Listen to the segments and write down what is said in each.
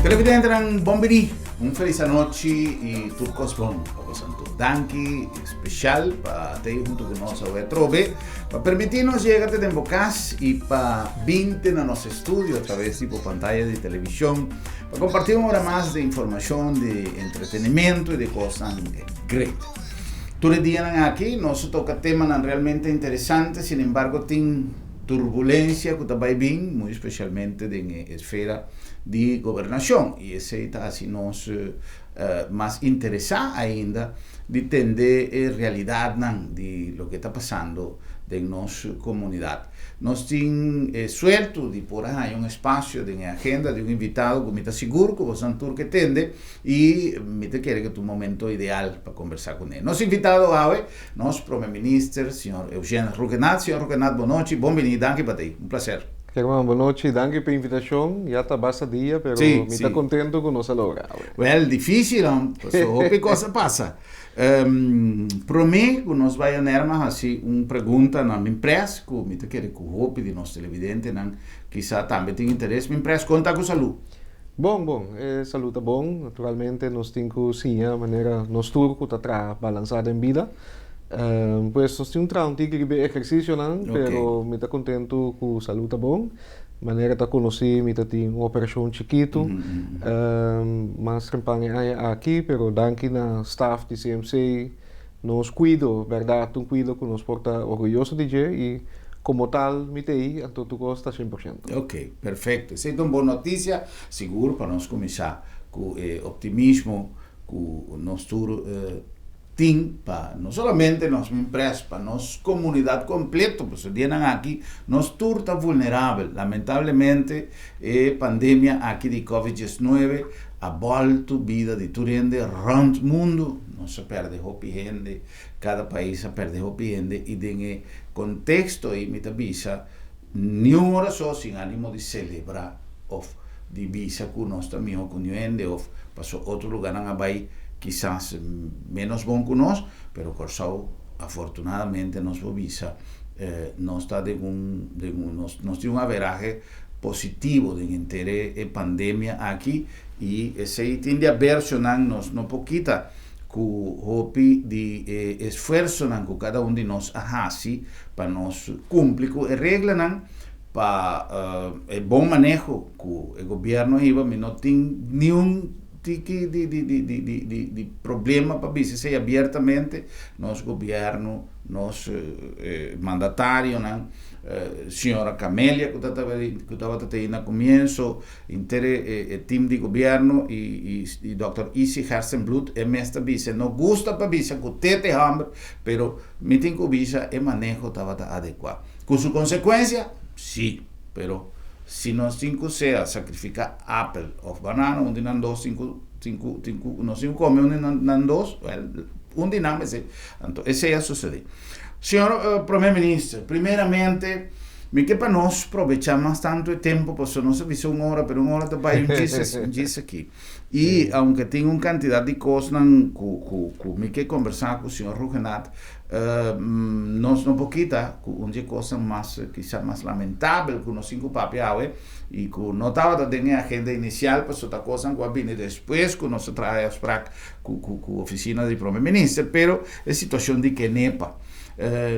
Televidentenan, bon bini. Un felis anochi i tur kos bon pa boso tur. Danki spesial pa ta ei huntu ku nos awe atrobe, pa permití nos yega te den bo kas i pa binte na nos estudio atraves di bo pantaya di televishon pa kompartí un ora mas di informashon, di entretenimentu i di kosnan great. Tur e dianan aki nos a toka temanan realmente interesante, sinembargo tin turbulensia ku ta bai bin, muy spesialmente den e esfera di gobernashon, i esei ta hasi nos mas interesá ainda di tende e realidatnan di loke ta pasando den nos komunidat. Nos tin e suertu di por a haña un espasio den e agenda di un invitado ku mi ta sigur ku bosan tur ke tende i mi ta kere ku ta un momento ideal pa kombersá kuné. Nos invitado awe, nos Prome Minister, señor Eugène Rhuggenaath. Señor Rhuggenaath, bon nochi, bon bini, danki pa ta ei. Un plaser. Herman, bon nochi, danki pa e invitashon. Ya ta basta dia, pero mi ta kontentu ku nos a logra awe. Wèl, difísil, pasobra hopi kos a pasa. Promé ku nos bai Onerma hasi un pregunta na Minpres, ku mi ta kere ku hopi di nos televidentenan kisa tambe tin interes. Minpres, kon ta ku salú? Bon, bon, e salú ta bon. Naturalmente nos tin ku siña manera nos tur ku ta traha balansá den bida. Pues nos tin un traha un tiki riba e ehersisionan, pero mi ta kontentu ku salú ta bon. Manera ta konosí mi ta tin un operashon chikitu mas trempan e aña aki, pero danki na staf di CMC nos kuido, bèrdat un kuido ku nos por ta orguyoso di dje i komo tal mi ta ei, anto tur kos ta 100%. Ok, perfekto. Esei ta un bon notisia, sigur pa nos kuminsá ku e optimismo ku nos tur tin pa no solamente nos mimprès, pa nos komunidat kompleto, pasobra dianan aki nos tur ta vulnerabel. Lamentablemente e pandemia aki di Covid 19 a bòltu bida di tur hende rònt mundu. Nos a pèrdè hopi hende, kada pais a pèrdè hopi hende i den e konteksto ei mi ta bisa niun ora so sin animo di selebrá òf di bisa ku nos ta mihó ku niun hende òf paso otro lugánan a bai kisas ménos bon ku nos, pero Kòrsou afortunadamente nos por bisa nos ta den un den un nos nos tin un averahe positivo den henter e pandemia aki i esei tin di abershonan nos no por kita ku hopi di e esfuersonan ku kada un di nos a hasi pa nos kumpli ku e reglanan pa e bon maneho ku e gobierno hiba. Mi no tin niun tiki di di di di di di di problema pa bisa esei abiertamente. Nos gobierno, nos mandatarionan, señora Camelia ku ku tabata tei na komienso, henter e team di gobierno i i dòkter Isi Gerstenbluth e mes ta bisa no gusta pa bisa ku tete hòmber pero mi tin ku bisa e maneho tabata adekuá. Ku su konsekuensia? Sí, pero si nos tin ku sea sakrifiká apel òf banana un di nan dos tin ku tin ku tin ku nos tin ku kome un di nan dos, wèl un di nan mester. Anto esei a susedé. Señor Prome Minister, primeramente mi ke pa nos probechá mas tantu e tempu pasobra nos a bisa un ora pero un ora ta bai un djis un djis aki. I aunke tin un kantidat di kosnan ku ku ku mi ke kombersá ku señor Rhuggenaath, nos no por kita ku un di e kosnan mas kisas mas lamentabel ku nos tin ku papia awe i ku no tabata den e agenda inisial pasobra ta kosnan ku a bini despues ku nos a traha e afsprak ku ku ku ofisina di prome minister, pero e situashon di Kenepa.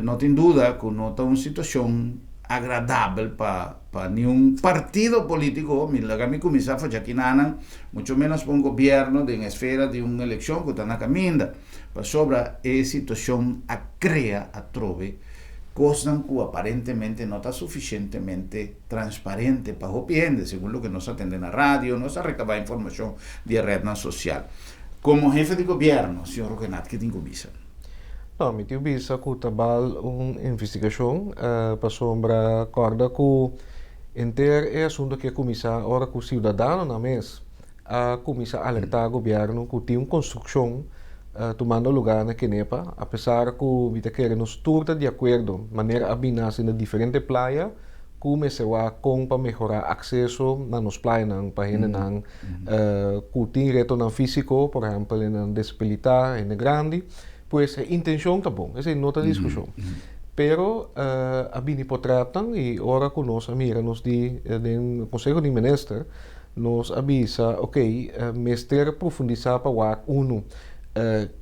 No tin duda ku no ta un situashon agradabel pa Pa niun partido politico, mi laga mi cuminsa facha kinanan, mucho menos pa un gobierno den esfera di un eleccion cu ta na caminda, pasobra e situacion a crea atrobe cosnan cu aparentemente no ta suficientemente transparente pa hopi hende, segun loke nos a tende na radio, nos a recaba informacion di e rednan social. Como hefe di gobierno, señor Rhuggenaath, ki tin cu bisa? No, mi tin bisa ku ta bal un investigashon pasobra kòrda ku henter e asuntu aki a kuminsá ora ku siudadanonan mes a kuminsá alertá gobièrnu ku tin un konstrukshon tumando lugá na Kenepa, apesar ku mi ta kere nos tur ta di akuerdo manera a bini hasi na diferente playa ku mester wak kon pa mehorá akseso na nos playanan pa hendenan ku tin retonan físiko, por ehèmpel hendenan desabilitá, hende grandi. Pues e intenshon ta bon, esei no ta diskushon. Pero a bini potrètnan i ora ku nos a mira nos di den Konseho di Minister. Nos a bisa, ok, mester profundisá pa wak unu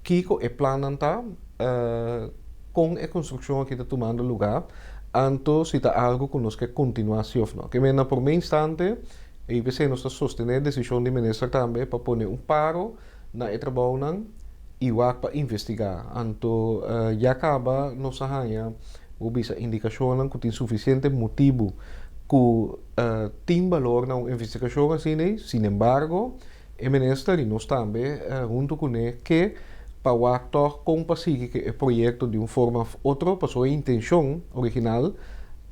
kiko e plannan ta, kon e konstrukshon aki ta tumando lugá, anto si ta algu ku nos ke kontinuá si òf no. Ke men na promé instante, i p'esei nos ta sostené e desishon di minister tambe pa pone un paro na e trabounan i wak pa investigá. Anto ya kaba nos a haña, bo bisa, indikashonnan ku tin sufisiente motibu ku tin balor na un investigashon asina ei. Sinembargo, e minister i nos tambe huntu kuné ke pa wak tòg kon pa sigui ku e proyekto di un forma òf otro, pasobra e intenshon original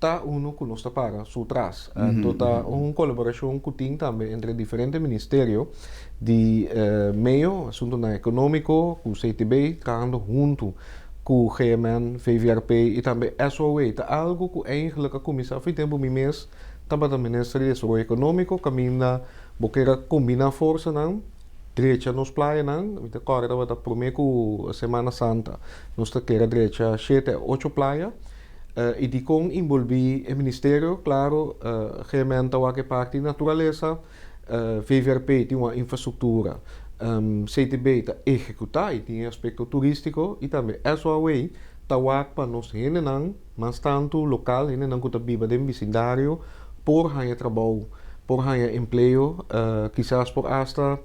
ta unu ku nos ta para su tras. Anto ta un kolaborashon ku tin tambe entre diferente ministerio di medio, asuntunan ekonómiko, ku CTB, trahando huntu ku GMN, VVRP i tambe SOW. Ta algu ku eigentlik a kuminsá for di tempu mi mes tabata minister di desaroyo ekonómiko kaminda bo ker a kombiná forsanan, drecha nos playanan. Mi ta kòrda tabata promé ku Semana Santa nos ta ker a drecha shete a ocho playa. I dikon inbolbí e ministerio? Klaro, GMN ta wak e parti di naturalesa, VVRP tin un infrastruktura, CTB ta ehekutá i tin e aspekto turístiko i tambe SOAW ta wak pa nos hendenan, mas tantu lokal, hendenan ku ta biba den bisindario por haña trabou, por haña empleo, kisas por asta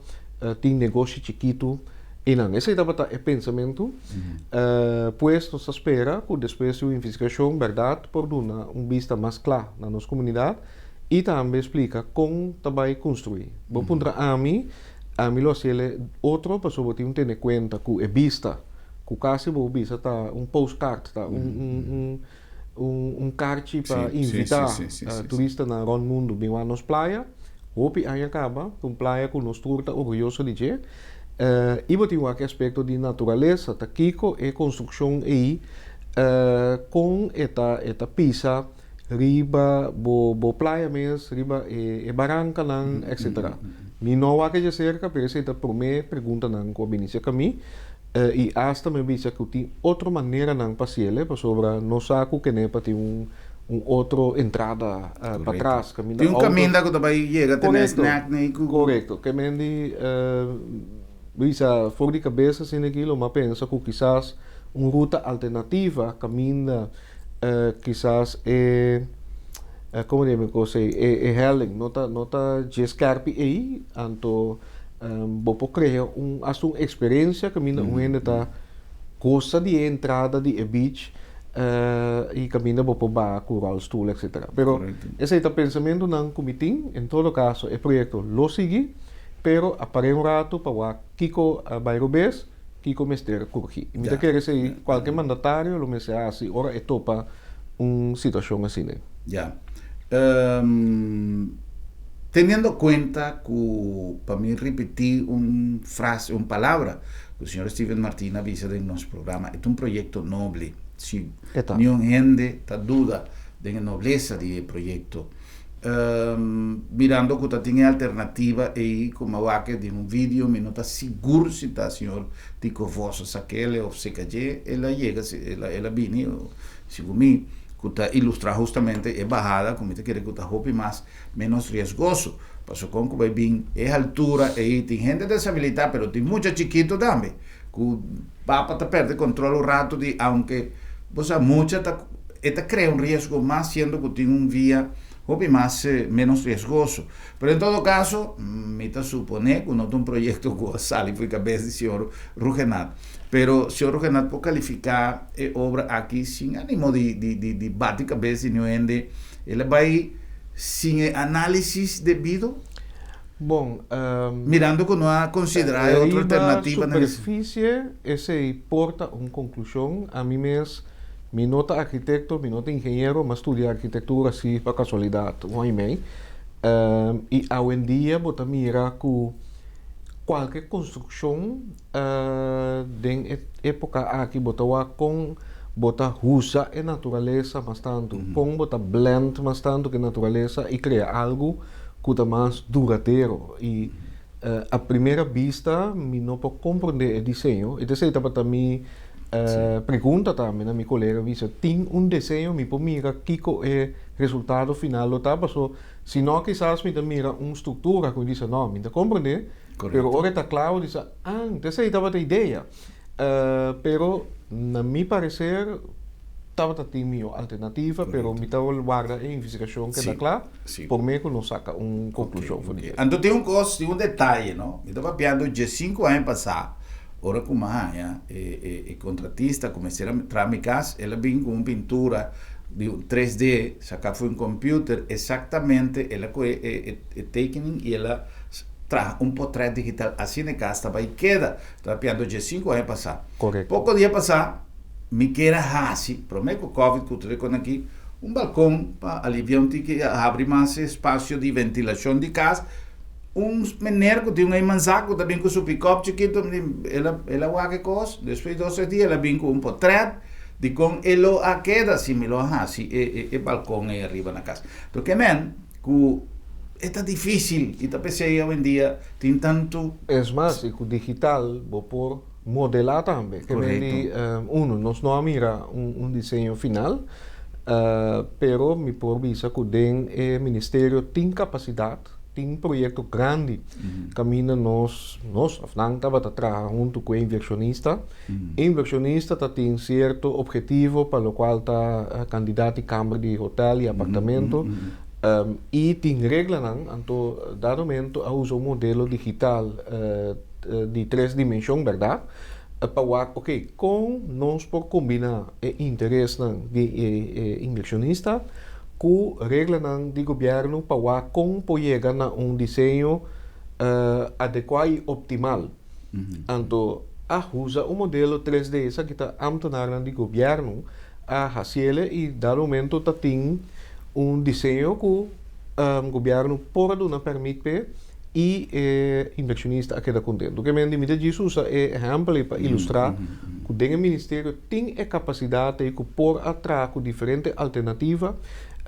tin negoshi chikitu. Einan, esei tabata e pensamentu. Pues nos ta spera ku despues di un investigashon bèrdat por duna un bista mas kla na nos komunidat i tambe splika kon ta bai konstruí. Bo puntra ami, ami lo hasiel otro pasobra bo tin tene kuenta ku e bista ku kasi bo bisa ta un postkaart, ta un karchi pa invitá turistanan rònt mundu bin wak nos playa. Hopi aña kaba, ta un playa ku nos tur ta orguyoso di dje. I bo tin wak e aspekto di naturalesa, ta kiko e konstrukshon ei, kon e ta e ta pisa riba bo bo playa mes, riba e e barankanan, etsetera. Mi no wak e djaserka, pero esei ta promé preguntanan ku a bini serka mi. I asta mi a bisa ku tin otro maneranan pa hasiel, pasobra no sa ku Kenepa tin un un otro entrada patras kaminda Tin un auto kaminda ku ta bai yega te na e snack nei ku Korekto. Ke men di bisa for di kabes asina aki lo mi a pensa ku kisas un ruta alternativa kaminda kisas e komo di mi kos ei e helling no ta no ta dje skerpi ei anto bo por krea un hasta un eksperensia kaminda un hende ta gosa di e entrada di e beach i kaminda bo por baha ku rolstoel etcetera. Pero esei ta pensamentunan ku mi tin. En todo kaso e proyekto lo sigui, pero a par'é un ratu pa wak kiko a bai robes, kiko mester kurgi. I mi ta kere esei kualke mandatario lo mester hasi ora e topa un situashon asina. Ya. Teniendo kuenta ku, pa mi ripití un frase, un palabra ku señor Steven Martina a bisa den nos programa, e ta un proyekto noble. Si niun hende ta duda den e noblesa di e proyekto. Mirando ku ta tin e alternativa ei ku mi a wak den un video, mi no ta sigur si ta señor Tico Vos a sak'el òf seka dje, el a yega, el a bini segun mi, ku ta ilustrá hustamente e bahada ku mi ta kere ku ta hopi mas ménos riesgoso. Pasobra kon ku bai bin e haltura ei tin hende deshabilitá pero tin mucha chikitu tambe ku papa ta pèrdè kòntròl un ratu di aunke bo sa mucha ta e ta krea un riesgo mas siendo ku tin un via hopi mas ménos riesgoso. Pero en todo kaso mi ta suponé ku no ta un proyekto ku a sali for di kabes di señor Ruggenaath. Pero señor Ruggenaath por kalifiká e obra aki sin animo di di di di bati kabes di niun hende. El a bai sin e análisis debido? Bon, Mirando ku no a konsiderá e otro riba alternativanan. superfisie esei por ta un konklushon. Ami mes mi no ta arkitekto, mi no ta ingeniero, mi a studia arkitektura si pa kasualidat un aña i mei. I awendia bo ta mira ku kualke konstrukshon Den e époka aki bo ta wak kon bo ta husa e naturalesa mas tantu, kon bo ta blend mas tantu ku e naturalesa i krea algu ku ta mas duradero. I a primera bista mi no por komprondé e diseño i t'esei tabata mi Pregunta tambe na mi kolega bisa tin un diseño mi por mira kiko e resultado final lo ta paso si no kisas mi ta mira un struktura ku mi bisa no mi ta komprende pero ora e ta kla bo bisa ah esei tabata idea pero na mi pareser tabata tin mihó alternativa pero mi ta warda e investigashon keda kla promé ku nos saka un konklushon for di dje. Anto tin un kos tin un detaye no mi ta papiando diesinku aña pasá. Ora ku mi a haña e kontratista ku mester a traha mi kas, el a bin ku un pintura di un 3D saká for un kòmpiuter, eksaktamente el a kohe e tekening i el a traha un potrèt digital asina e kas ta bai keda. Ta papiando dje sinku aña pasá. Poko dia pasá mi kier a hasi, promé ku kòvid ku tur e kos aki, un balkon pa aliviá un tiki, habri mas espasio di ventilashon di kas. Un meneer ku tin un eimansa ku ta bin ku su pikòp chikitu, mi di, el a el a wak e kos, despues dos tres dia el a bin ku un potrèt di kon e lo a keda si mi lo a hasi e e e balkon ei ariba na kas. To ke men ku e ta difísil i ta p'esei awendia tin tantu. Es mas, i ku digital bo por modelá tambe. Ke men di, unu, nos no a mira un un diseño final, pero mi por bisa ku den e ministerio tin kapasidat. Tin proyekto grandi kaminda nos, nos òf nan tabata traha huntu ku e invershonista. E invershonista ta tin sierto ophetivo pa lokual ta kandidat di kamber di hotèl i apartamento i tin reglanan. Anto dado momento a usa un modelo digital di tres dimenshon bèrdat pa wak oke kon nos por kombiná e interesnan di e invershonista ku reglanan di gobièrnu pa wak kon por yega na un diseño adekuá i optimal. Anto a usa un modelo 3D, esaki ta ámtenarnan di gobièrnu a hasiele i dado momento ta tin un diseño ku gobièrnu por a duna pèrmit p'e i e invershonista a keda kontentu. Ke men di mi ta djis usa e ehèmpel ei pa ilustrá ku den e ministerio tin e kapasidat ei ku por a traha ku diferente alternativa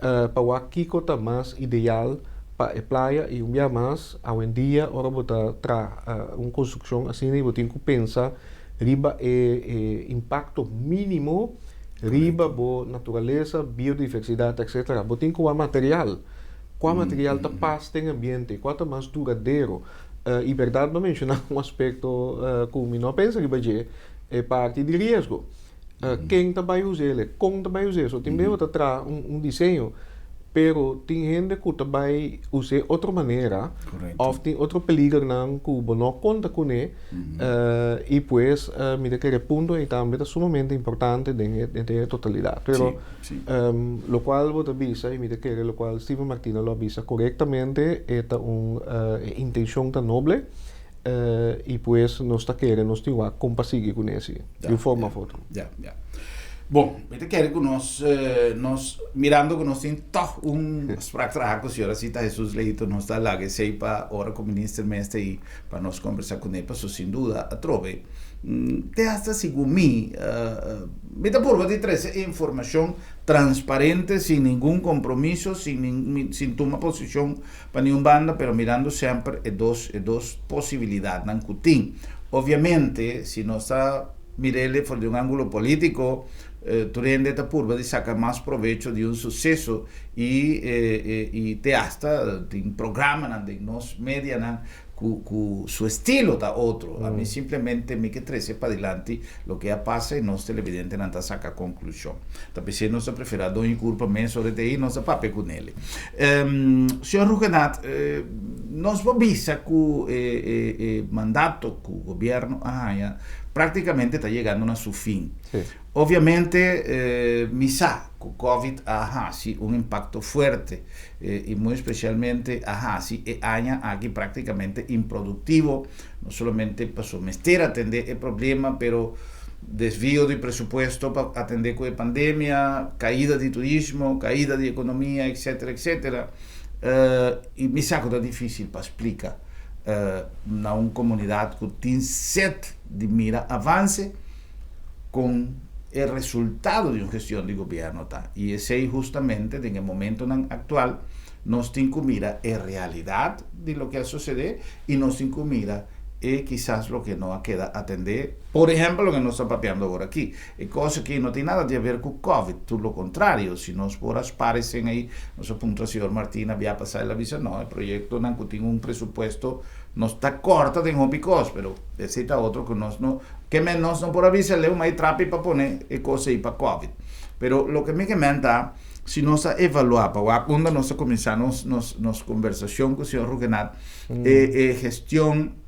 pa wak kiko ta mas ideal pa e playa i un bia mas awendia ora bo ta traha un konstrukshon asina bo tin ku pensa riba e impakto mínimo riba bo naturalesa, biodiversidat etcetera. Bo tin ku wak material. Kua material ta pas den ambiente? Kua ta mas duradero? I bèrdat bo a menshoná un aspekto ku mi no a pensa riba dje, e parti di riesgo. Ken ta bai us'el? Kon ta bai us'é? So tin bes bo ta traha un diseño, pero tin hende ku ta bai us'é otro manera òf tin otro peligernan ku bo no konta kuné. I pues mi ta kere e punto ei tambe ta sumamente importante den e totalidat. Pero Lokual bo ta bisa i mi ta kere lokual Steven Martina lo a bisa korektamente e ta un e intenshon ta noble i pues nos ta kere nos tin wak kon pa sigui kuné si di un forma of otro. Ya, ya. Bon, mi ta kere ku nos nos mirando ku nos tin tòg un afsprak traha ku señora Zita Jesus Leito nos ta laga esei pa ora ku minister mes ta ei pa nos kombersá kuné paso sin duda atrobe Te hasta segun mi, mi ta purba di trece e informacion transparente sin ningun compromiso, sin sin tuma posicion pa niun banda, pero mirando semper e dos e dos posibilidadnan cu tin. Obviamente, si nos ta mir'ele for di un angulo politico, tur hende ta purba di saca mas provecho di un suceso y y te hasta tin programanan den nos medianan ku ku su estilo ta otro. A mi simplemente mi ke trese padilanti loke a pasa i nos televidentenan ta saka konklushon. Ta p'esei nos ta preferá doño kurpa mes ora e ta ei nos ta papia ku nele. Señor Rhuggenaath, nos por bisa ku e e e mandato ku gobièrnu a haña praktikamente ta yegando na su fin. Obviamente mi sa ku Covid a hasi un impakto fuerte i muy especialmente a hasi e aña aki praktikamente improduktivo, no solamente paso mester atende e problema pero desvio di presupuesto pa atende ku e pandemia, kaida di turismo, kaida di ekonomia etcetera etcetera i mi sa ku ta difisil pa splika na un komunidat ku tin set di mira avanse. Con e resultado di un gestion di gobierno ta. Y esey hustamente den e momentonan actual nos tin cu mira e realidad di loke a sucede y nos tin cu mira E kisas loke no a keda atendé, por ehèmpel loke nos ta papiando awor aki, e kos aki no tin nada di haber ku Covid, tur lo kontrario, si nos por a spar esei ei, nos a puntra señor Martina bia pasá, el a bisa no, e proyektonan ku tin un presupuesto nos ta kòrta den hopi kos, pero esei ta otro ku nos no, ke men nos no por a bisa leu mai trapi pa pone e kos ei pa Covid. Pero loke mi ke men ta, si nos a evaluá pa wak unda nos a kuminsá nos nos nos kombersashon ku señor Rhuggenaath, E gestion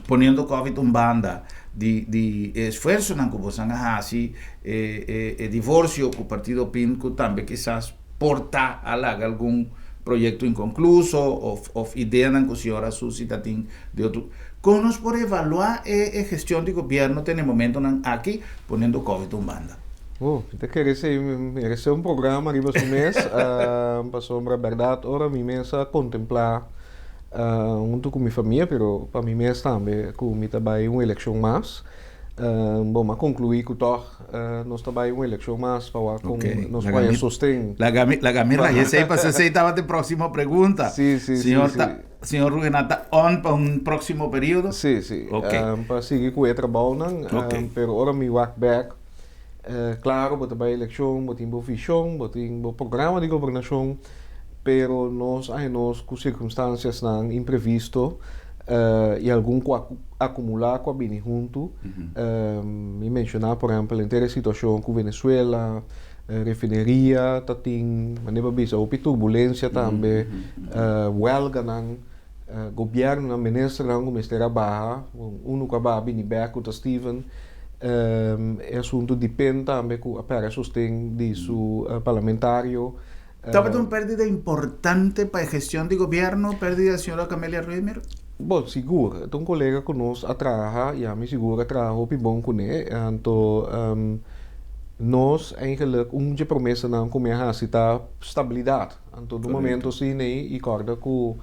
poniendo covid un banda di di e esfuerzonan ku bosan a hasi e e e divorsio ku partido pin ku tambe kisas por ta a laga algun proyekto inkonkluso of of ideanan ku señora Susi ta tin di otro kon nos por evaluá e e gestion di gobierno te na e momentonan aki poniendo covid un banda? Oh, mi ta kere esei merece un programa riba su mes, pasobra berdad ora mi mes a contemplá hunto cu mi famia, pero pa mi mes tambe cu mi ta bay un eleccion mas. Bon, m'a conclui cu tog nos ta bay un eleccion mas pa wak con nos por haya sosten. Laga mi, laga mi raya esei pasobra esei tabata e proximo pregunta. Si, si, si, si. Señor Rhuggenaath ta on pa un proximo periodo? Si, si. Pa sigui cu e trabounan, pero ora mi wak bek, Claro, bo ta bai eleccion, bo tin bo vision, bo tin bo programa di gobernacion, pero nos a nos cu circumstanciasnan imprevisto y algun cu a acumula cu a bini hunto. Mi menciona por ehempel henter e situacion cu Venezuela, refineria ta tin, manera bo bisa, hopi turbulencia tambe, welganan, gobiernonan, ministernan cu mester a baha, uno cu a baha bini bek cu ta Steven. E asuntu di pen tambe ku a pèrdè sosten di su parlamentario. Tabata un pèrdida importante pa e gestion di gobièrnu, pèrdida di señora Camelia Römer? Bon, sigur. E ta un kolega ku nos a traha i ami sigur a traha hopi bon kuné. Anto nos eigenlik un dje promesanan ku mi a hasi ta stabilidat. Anto di un momento asina ei i kòrda ku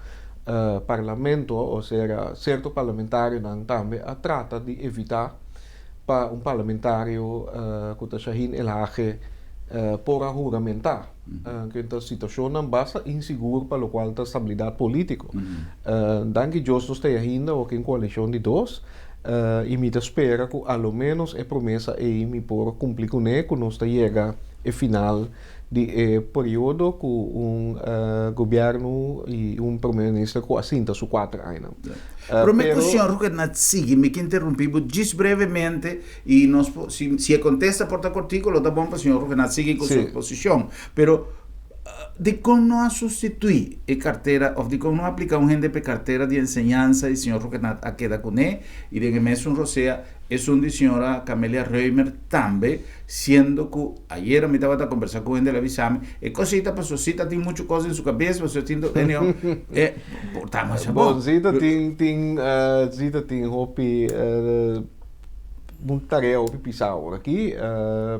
parlamento, osea sierto parlamentarionan tambe a trata di evitá pa un parlamentario ku ta Shaheen Elhage por a huramentá. Ku ta situashonnan basta insigur pa lokual ta stabilidat polítiko. Danki Dios nos ta ei ainda oki un koalishon di dos i mi ta spera ku aloménos e promesa ei mi por kumpli kuné ku nos ta yega e final di e periodo ku un gobièrnu i un prome minister ku a sinta su kuater añanan. Prome ku señor Rhuggenaath sigui, mi ke interrumpí bo djis brevemente i nos por, si si e kontesta por ta kortiku lo ta bon pa señor Rhuggenaath sigui ku su posishon. Pero dikon no a sustituí e kartera òf dikon no a apliká un hende pa e kartera di enseñansa i señor Rhuggenaath a keda kuné i den e mesun rosea esun di señora Camelia Römer tambe, siendo ku Ayera mi tabata conversa cu hende, el a bisa mi, e cosita paso Zita tin mucho cos den su cabeza, paso tin to, anyhow, e por ta masha bon. Bon, Zita tin, tin, Zita tin hopi, un tarea hopi pisa awor aki,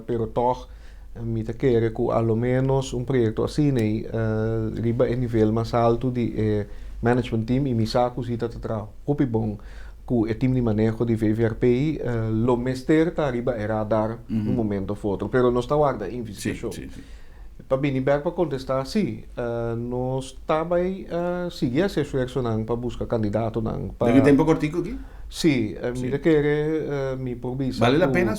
pero tog mi ta kere cu a lo menos un proyecto asina ei riba e nivel mas alto di e management team y mi sa cu Zita ta traha hopi bon ku e tim di maneho di VVRP lo mester ta riba e radar un momento of otro, pero nos ta warda e investigashon. Pa bini bek pa kontestá, sí, nos ta bai sigui hasi esfuersonan pa buska kandidatonan pa. Den e tempu kortiku aki? Sí, mi ta kere mi por bisa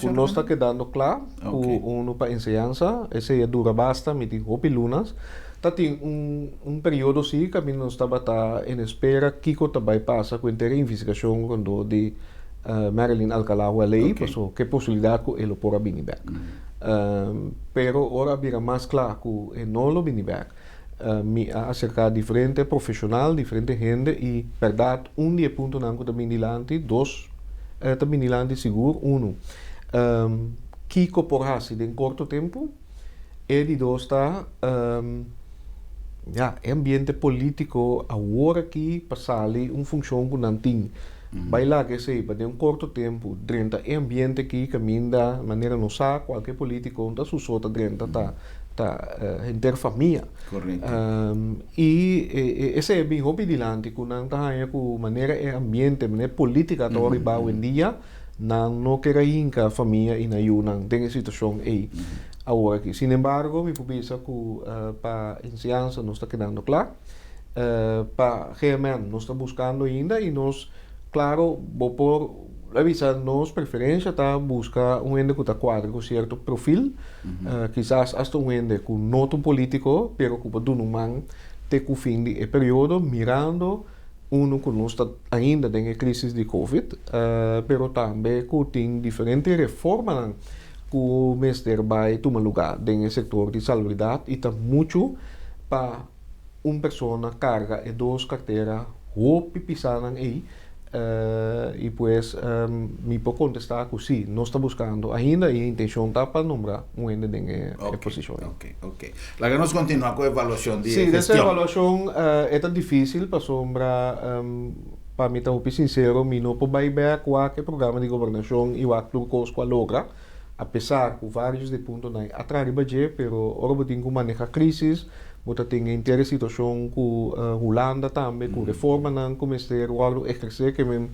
ku nos ta kedando kla ku unu pa enseñansa, esei a dura basta, mi tin hopi lunas. Ta tin un un periodo si caminda nos tabata en espera kico ta bay pasa cu henter e investigacion rondó di Marilyn Alcalá Hualey, paso ke posibilidad cu e lo por a bini bek. Pero ora a bira mas cla cu e no lo bini bek, mi a acerca diferente profesional, diferente hende y berdad un di e puntonan cu ta bini dilanti, dos ta bini dilanti sigur, uno, kico por haci den corto tempo? E di dos ta, ya, e ambiente polítiko awor aki pa sali un funshon ku nan tin. Bai laga esei pa den un korto tempu drenta e ambiente aki kaminda manera nos sa kualke polítiko no ta su so ta drenta ta ta henter famia. I esei a bin hopi dilanti ku nan ta haña ku manera e ambiente manera e polítika ta wòrdu riba awendia. Nan no ker a hinka famia i nan yunan den e situashon ei awor aki. Sin embargo, mi por bisa ku pa enseñansa nos ta kedando kla, pa GMN nos ta buskando ainda i nos Klaro, bo por bisa nos preferensia ta buska un hende ku ta kuadra ku sierto profil, kisas asta un hende ku no ta un polítiko, pero ku por duna un man te ku fin di e periodo, mirando unu ku nos ta ainda den e krísis di Covid, pero tambe ku tin diferente reformanan ku mester bai tuma lugá den e sektor di salubridat i ta muchu pa un persona karga e dos kartera hopi pisanan ei i pues mi por kontestá ku si, nos ta buskando ainda i e intenshon ta pa nombra un hende den e posishon ei. Oke, oke. Laga nos kontinuá ku evaluashon di e Sí, gestion. desa evaluashon e ta difísil pasobra pa mi ta hopi sinsero mi no por bai bèk wak e programa di gobernashon i wak tur kos ku a logra apesar ku vários di e puntonan a traha riba dje pero ora bo tin ku maneha krísis Bo ta tin henter e situacion cu Hulanda tambe, cu reformanan cu mester wordo eherce, ke men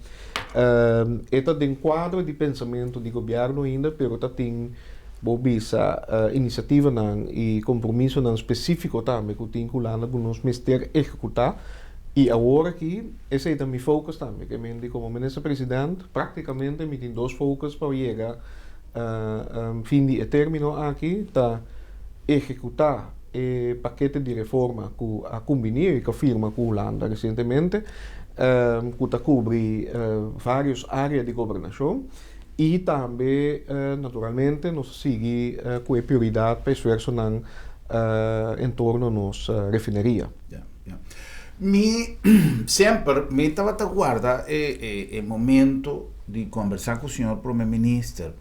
e ta den cuadro di pensamento di gobierno ainda, pero ta tin bo bisa iniciativanan y compromisonan specifico tambe cu tin cu Hulanda cu nos mester ehecuta. Y awor aki esey ta mi focus tambe, ke men di como minister president practicamente mi tin dos focus pa yega fin di e termino aki, ta ehecuta e pakete di reforma ku a kumbiní i ku a firma ku Hulanda resientemente, ku ta kubri vários área di gobernashon i tambe naturalmente nos ta sigui ku e prioridat pa esfuersonan en torno nos refineria. Ya, ya. Mi semper mi tabata guarda e momento di kombersá ku señor Prome Minister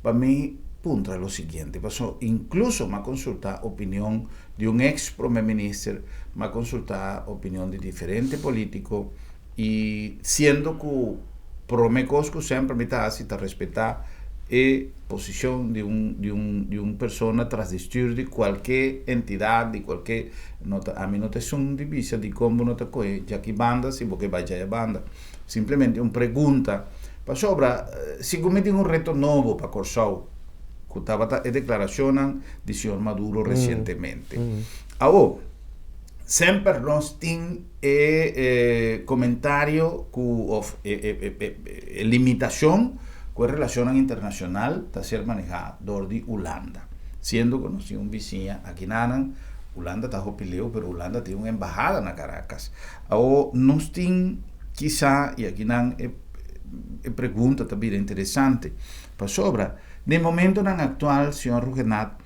pa mi puntra lo siguiente, paso incluso m'a consulta opinion di un ex prome minister, m'a consulta opinion di diferente politico y siendo cu prome cos cu semper mi ta haci ta respeta e posicion di un di un di un persona tras di stuur di cualke entidad di cualke no ta ami no ta esun di bisa dicon bo no ta coge djaki banda si bo ke bay djaya banda. Simplemente un pregunta, pasobra si ku mi tin un reto nobo pa Kòrsou, ku tabata e deklarashonnan di señor Maduro resientemente. Awo, semper nos tin e komentario ku òf e limitashon ku e relashonnan internashonal ta ser manehá dor di Hulanda. Siendo ku nos tin un bisiña akinanan, Hulanda ta hopi leu, pero Hulanda tin un embahada na Caracas. Awor nos tin kisa, i akinan e e pregunta ta bira interesante, pasobra den momentonan aktual, señor Ruggenaath,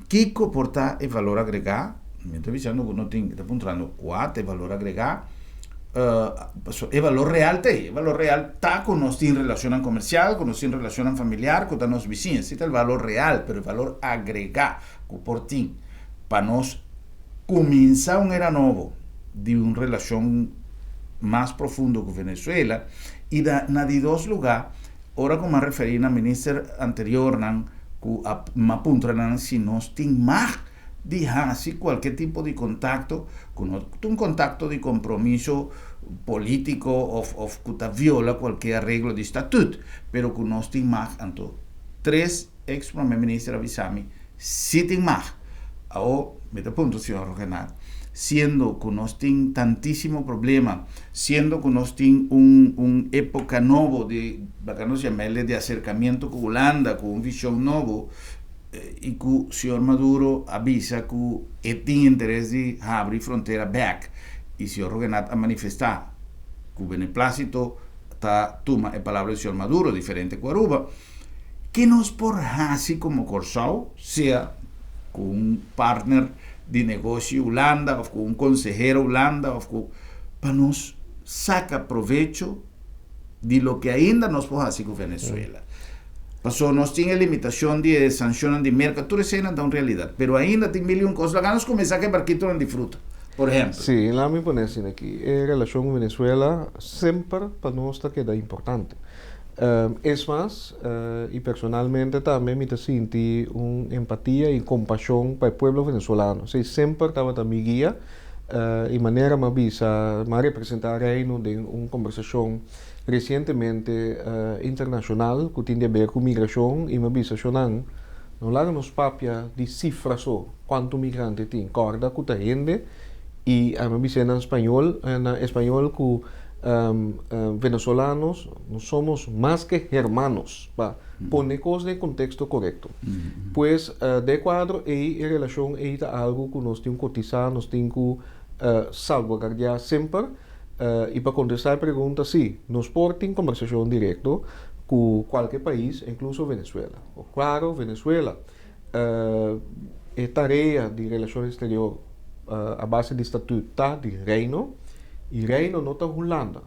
kiko por ta e valor agregá? Mi ta bisando ku no tin, ta puntrando kua ta e valor agregá, pasobra e valor real ta ei, e valor real ta ku nos tin relashonnan komersial, ku nos tin relashonnan familiar, ku ta nos bisiña, esei ta e valor real, pero e valor agregá ku por tin pa nos Kuminsá un era nobo di un relashon mas profundo ku Venezuela i da na di dos lugá ora ku m'a referí na minister anteriornan ku a m'a puntra nan si nos tin mag di hasi kualke tipo di kontakto ku no ta un kontakto di kompromiso polítiko òf òf ku ta viola kualke areglo di statut pero ku nos tin mag anto tres ex prome minister a bisa mi si tin mag. Awor, mi ta puntra señor Rogenaar, siendo cu nos tin tantisimo problema, siendo cu nos tin un un epoca nobo di, laga nos yam'el di acercamiento cu Hulanda, cu un vision nobo, y cu señor Maduro a bisa cu e tin interes di habri frontera bek, y señor Rogenaar a manifesta cu beneplácito ta tuma e palabra di señor Maduro, diferente cu Aruba, Ke nos por hasi komo Kòrsou, sea ku un partner di negoshi Hulanda òf ku un konsehero Hulanda òf ku pa nos saka provecho di loke ainda nos por hasi ku Venezuela. Pasobra nos tin e limitashon di e sanshonnan di Merka, tur eseinan ta un realidat, pero ainda tin mil i un kos. Laga nos kuminsá ku e barkitonan di fruta, por ehèmpel. Sí, laga mi pone asina aki, e relashon ku Venezuela semper pa nos ta keda importante. Es mas, i personalmente tambe mi ta sinti un empatia i kompashon pa e pueblo venezolano. Esei semper tabata mi guia i manera mi a bisa, mi a representá Reino den un kombersashon resientemente internashonal ku tin di aber ku migrashon i mi a bisa shonnan, no laga nos papia di sifra so kuantu migrante tin, kòrda ku ta hende i ami a bis'é na spañol, na español ku. Venezolanos nos somos mas que hermanos, pa pone kos den konteksto korekto. Pues den kuadro ei e relashon ei ta algu ku nos tin ku kotisá, nos tin ku salvaguardiá semper. I pa kontestá e pregunta, sí, nos por tin kombersashon direkto ku kualke pais, inkluso Venezuela. Klaro, Venezuela, e tarea di relashon eksterior a base di statut ta di Reino, i Reino no ta Hulanda.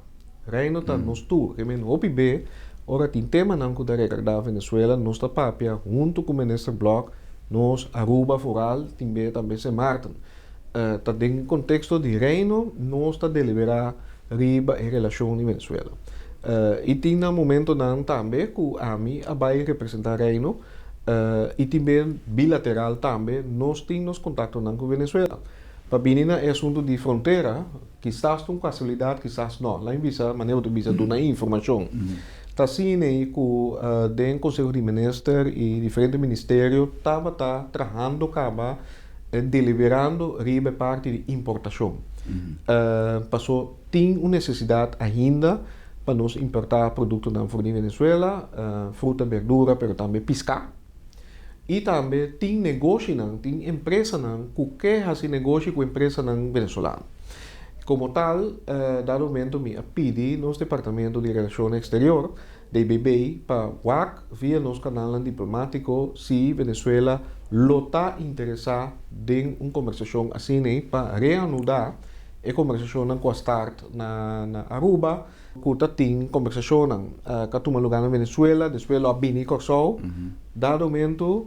Reino ta nos tur. Ke men hopi be ora tin temanan ku ta rekardá Venezuela, nos ta papia huntu ku Minister Blok, nos, Aruba foral, tin be tambe Sint Maarten. Ta den konteksto di Reino nos ta deliberá riba e relashon di Venezuela. I tin na momentonan tambe ku ami a bai representá Reino i tin be bilateral tambe nos tin nos kontaktonan ku Venezuela. Pa bini na e asuntu di frontera, kisas ta un kasualidat, kisas no. Laat mi bisa manera bo ta bisa duna informashon. Ta asina ku den Konseho di Minister i diferente ministerio tabata trahando kaba deliberando riba e parti di importashon. Paso tin un nesesidat ainda pa nos importá produktonan for di Venezuela, fruta, berdura, pero tambe piská. I tambe tin negoshinan, tin empresanan ku ke hasi negoshi ku empresanan venezolano. Komo tal, dado momento mi a pidi nos Departamento di Relashon Eksterior, DBB, pa wak via nos kanalnan diplomátiko si Venezuela lo ta interesá den un kombersashon asina pa reanudá e kombersashonnan ku a start na Aruba, ku ta tin kombersashonnan ku a tuma lugá na Venezuela, despues lo a bini Kòrsou, dado momento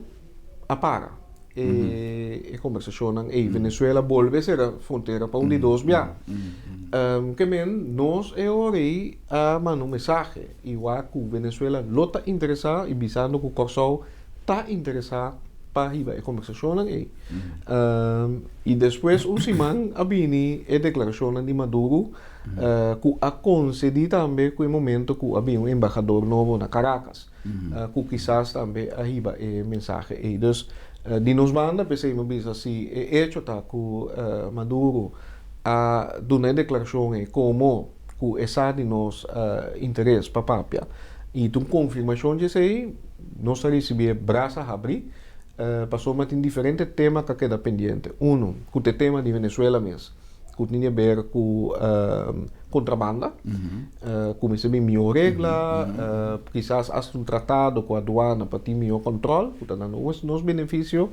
a para e kombersashonnan ei. Venezuela bolbe sera frontera pa un di dos bia. Ke men nos e ora ei a manda un mensahe i wak ku Venezuela lo ta interesá i bisando ku Kòrsou ta interesá pa hiba e kombersashonnan ei. I despues un siman a bini e deklarashonnan di Maduro ku a konsedí tambe ku e momento ku a bini un embahador nobo na Caracas. Ku kisas tambe a hiba e mensahe ei. Dus di nos banda p'esei mi bisa si e echo ta ku Maduro a duna e deklarashon ei komo ku e sa di nos interes pa papia i ta un konfirmashon di esei, nos ta risibí e brasa habrí pasobra tin diferente tema ku a keda pendiente. Uno, ku ta e tema di Venezuela mes. Ku tin di aber ku kontrabanda, ku mester bin mihó regla, kisas hasta un tratado ku aduana pa tin mihó kòntròl, ku ta na nos benefisio,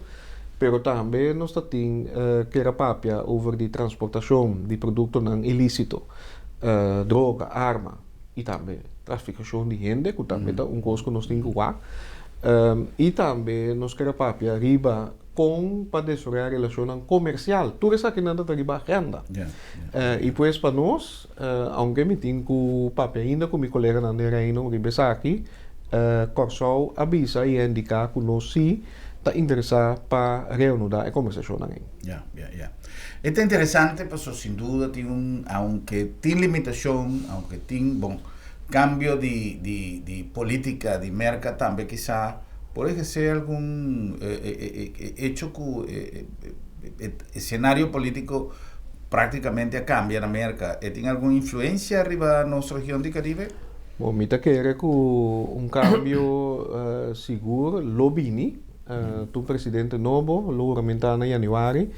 pero tambe nos ta tin kere papia over di transportashon di produktonan ilísito, droga, arma i tambe trafikashon di hende, ku tambe ta un kos ku nos tin ku wak. I tambe nos kere papia riba Kon pa desaroyá relashonnan komersial. Tur esakinan ta ta riba agenda. I pues pa nos, aunke mi tin ku papia ainda ku mi koleganan den Reino riba esaki, Kòrsou a bisa i a indiká ku nos sí ta interesá pa reanudá e kombersashonnan ei. Ya, ya, ya. E ta interesante pasobra sin duda tin un, aunke tin limitashon, aunke tin, bon, kambio di di di polítika di Merka tambe kisá Por ehersé algun hecho ku e esenario polítiko práktikamente a kambia na Merka, e tin algun influensia riba nos region di Karibe? Bon, mi ta kere ku un kambio sigur lo bini. Ta un presidente nobo lo huramentá na yanüari.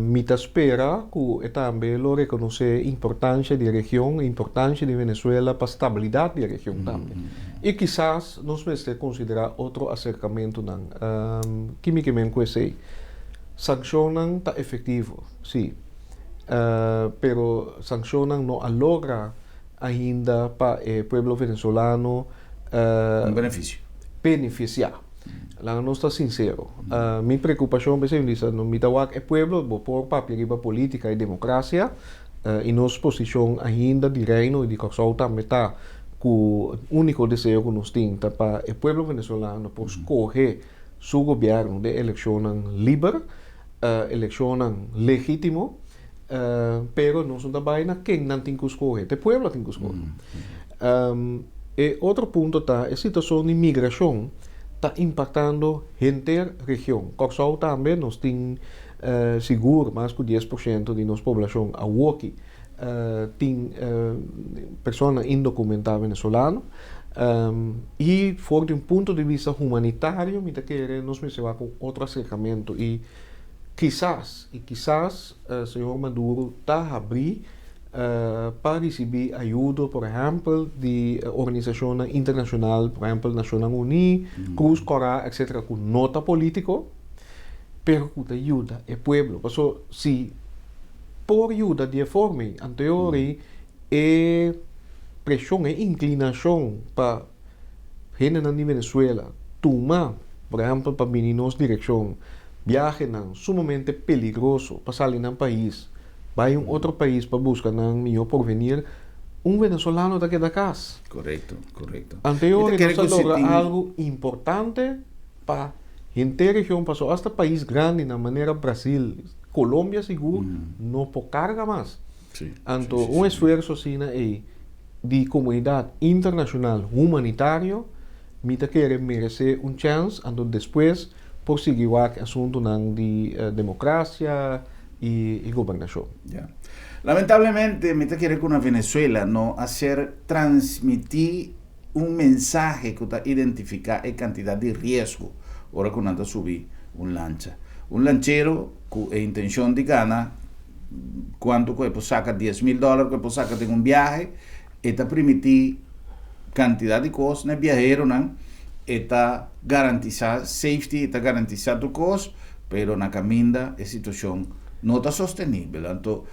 Mi ta spera ku e tambe lo rekonosé importansha di e region, importansha di Venezuela pa stabilidat di e region tambe. I kisas nos mester konsiderá otro aserkamentunan. Ki mi ke men ku esei? Sankshonnan ta efektivo, sí, pero sankshonnan no a logra ainda pa e pueblo venezolano Un benefisio. Benefisiá. Laga nos ta sinsero. Mi preokupashon p'esei mi bisa, mi ta wak e pueblo, bo por papia riba polítika i demokrasia, i nos posishon ainda di Reino i di Kòrsou tambe ta ku úniko deseo ku nos tin ta pa e pueblo venezolano por skohe su gobièrnu den elekshonnan liber, elekshonnan legítimo, pero nos no ta bai na ken nan tin ku skohe, ta e pueblo tin ku skohe. E otro punto ta e situashon di migrashon ta impaktando henter region. Kòrsou tambe nos tin sigur mas ku 10% di nos poblashon awoki. Tin persona indocumentá venezolano y for di un punto di vista humanitario mi ta kere nos mester wak un otro acercamento y kisas y kisas señor Maduro ta habrí pa ricibi ayudo por ehempel di organisacionnan internacional por ehempel Nacionnan Uní, Cruz Cora etcetera cu no ta politico pero cu ta yuda e pueblo paso si por yuda di e forma ei. Anto e ora ei e preshon, e inklinashon pa hendenan di Venezuela tuma, por ehèmpel pa bini nos direkshon, biahenan sumamente peligroso pa sali nan pais, bai un otro pais pa buska nan mihó porvenir, un venezolano ta keda kas. Korekto, korekto. Anto e ora ei nos a logra algu importante pa henter region, pasobra asta pais grandinan manera Brasil, Colombia sigur no por carga mas. Anto un esfuerso asina ei di comunidad internacional humanitario mi ta kere merece un chance anto despues por sigui wak e asuntonan di democracia y gobernacion. Ya. Lamentablemente mi ta kere cu na Venezuela no a ser transmiti un mensahe ku ta identifiká e kantidat di riesgo ora ku nan ta subi un lancha. Un lanchero ku e intenshon di gana kuantu ku e por saka, 10,000 dòler ku e por saka den un biahe, e ta primití kantidat di kos na e biaheronan, e ta garantisá safety, e ta garantisá tur kos, pero na kaminda e situashon no ta sostenibel. Anto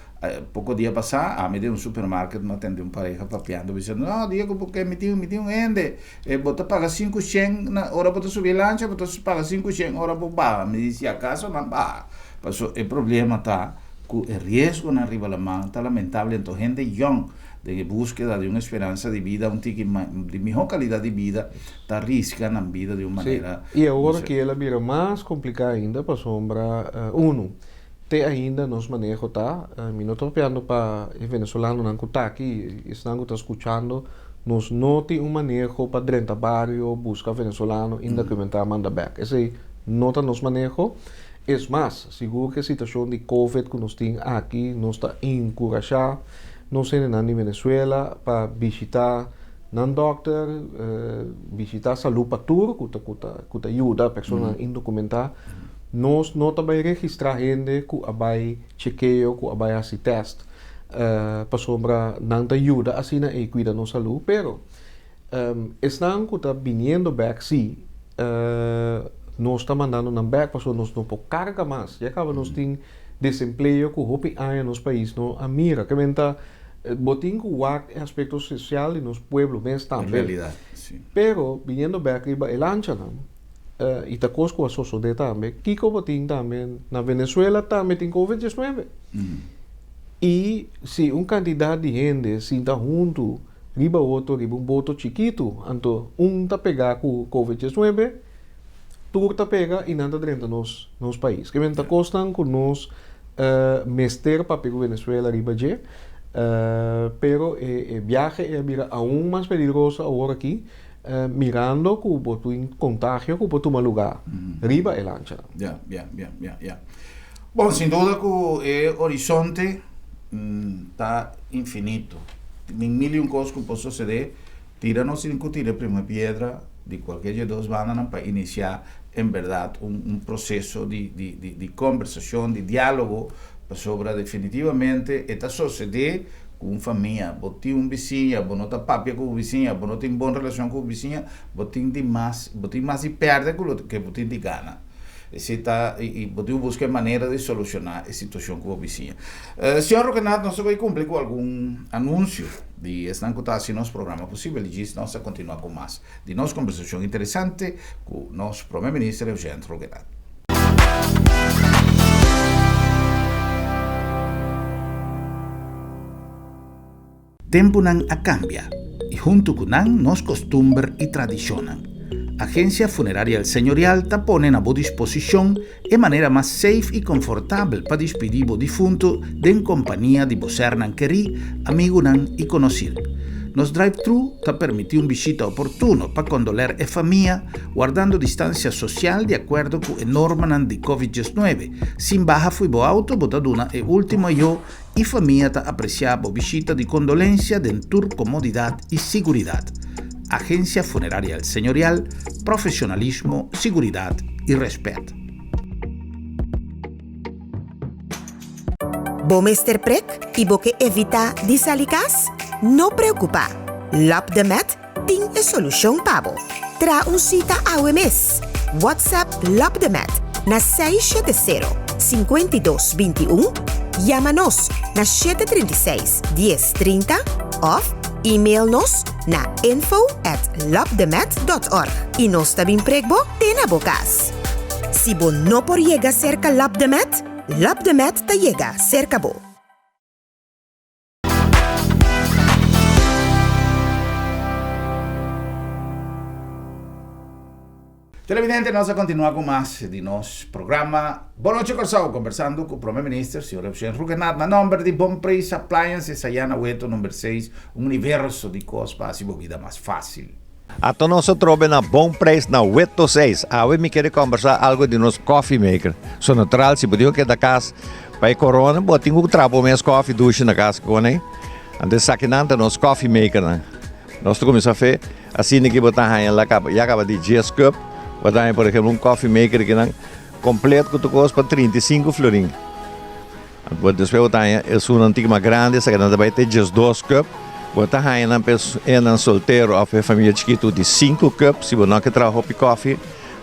Poko dia pasá ami den un supermarket mi a tende un pareha papiando bisando, No, Diego, porque mi tin, mi tin un hende, e bo ta paga 500 na ora bo ta subi e lancha, bo ta paga 500 ora bo baha. Mi di, si acaso nan baha. Paso e problema ta ku e riesgonan riba laman ta lamentable, anto hende yòn den e búskeda di un esperansa di bida, un tiki di mihó kalidat di bida, ta riska nan bida di un manera. Sí, i awor aki el a bira mas kompliká ainda pasobra, unu, Te ainda nos maneho ta, mi no ta papiando pa e venezolanonan ku ta aki, esnan ku ta skuchando, nos no tin un maneho pa drenta bario buska venezolano indokumentá manda bèk. Esei no ta nos maneho. Es mas, sigur ku e situashon di covid ku nos tin aki, nos ta enkurashá nos hendenan di Venezuela pa bishitá nan dòkter, bishitá Salú pa Tur ku ta ku ta yuda personanan indokumentá. Nos no ta bai registrá hende ku a bai chekeo, ku a bai hasi tèst, pasobra nan ta yuda asina ei kuida nos salú. Pero esnan ku ta biniendo bèk sí, nos ta mandando nan bèk pasobra nos no por karga mas. Ya kaba nos tin desempleo ku hopi aña nos pais no a mira. Ke men ta bo tin ku wak e aspekto sosial di nos pueblo mes tambe. Realidat, sí. Pero biniendo bèk riba e lanchanan. I ta kos ku a sosodé tambe. Kiko bo tin tambe? Na Venezuela tambe tin covid 19. I si un kantidat di hende sinta huntu riba otro riba un boto chikitu, anto un ta pegá ku covid 19, tur ta pega i nan ta drenta nos nos pais. Ke men ta kosnan ku nos mester papia ku Venezuela riba dje, pero e biahe e a bira aun mas peligroso awor aki. Mirando ku bo tin kontagio ku por tuma lugá riba e lanchanan. Ya, ya, ya, ya, ya. Bon, sin duda ku e horizonte ta infinito. Tin mil i un kos ku por sosodé. Tira nos tin ku tira e primer piedra di kualkier dje dos bandanan pa inisiá en bèrdat un un proseso di di di di kombersashon, di diálogo, pasobra definitivamente e ta sosodé Ku un famia, bo tin un bisiña, bo no ta papia ku bo bisiña, bo no tin bon relashon ku bo bisiña, bo tin di mas, bo tin mas di pèrdè ku lo ke bo tin di gana. Esei ta, i bo tin ku buska e manera di solushoná e situashon ku bo bisiña. Señor Roquenat, nos ta bai kumpli ku algun anunsio di esnan ku ta hasi nos programa posibel i djis nos ta kontinuá ku mas di nos kombersashon interesante ku nos Prome Minister Eugène Roquenat. Tempunan a kambia i huntu ku nan nos kostumber i tradishonnan. Agensia Funeraria El Señorial ta pone na bo disposishon e manera mas safe i konfortabel pa dispidí bo difuntu den kompania di bo sernan kerí, amigunan i konosir. Nos drive-thru ta permití un bishita oportuno pa kondoler e famia, wardando distansia sosial di akuerdo ku e normanan di Covid 19. Sin baha fo'i bo outo bo ta duna e último ayó i famia ta apresiá bo bishita di kondolensia den tur komodidat i siguridat. Agensia Funeraria El Señorial, profesionalismo, siguridat i rèspèt. Bo mester prek i bo ke evitá di sali kas? No preokupá! Lab de Med tin e solushon pa bo. Traha un sita awe mes! WhatsApp Lab de Med na 670 52 21, yama nos na 736 10 30 òf email nos na info at labdemed.org i nos ta bin prek bo te na bo kas. Si bo no por yega serka Lab de Med, Lab de Med ta yega serka bo. Televidente, nos a continua cu mas di nos programa Bon Nochi Corsou, conversando cu Prome Minister, señor Eugene Rhuggenaath, na nomber di Bon Prijs Appliances, aya na Weto number 6, un universo di cos pa haci bo bida mas facil. Ato nos a trobe na Bon Prijs na Weto 6. Awe mi kere kombersá algo di nos coffee maker. So natural si bo tin ku keda kas pa e corona bo tin ku traha bo mes koffie dushi na kas kone. Anto esakinan ta nos coffee makernan. Nos ta kuminsá fe asina ki bo ta haña la kaba ya kaba di dies cup bo ta haña por ehemplo un coffee maker kinan kompleto ku tur kos pa 35 florin. Bo despues bo ta haña esunnan tiki mas grandi, esaki nan ta bai te 12 cup. Bo ta haña nan pa enan soltero of e familia chikitu di 5 cup, si bo no ke traha hopi kofi.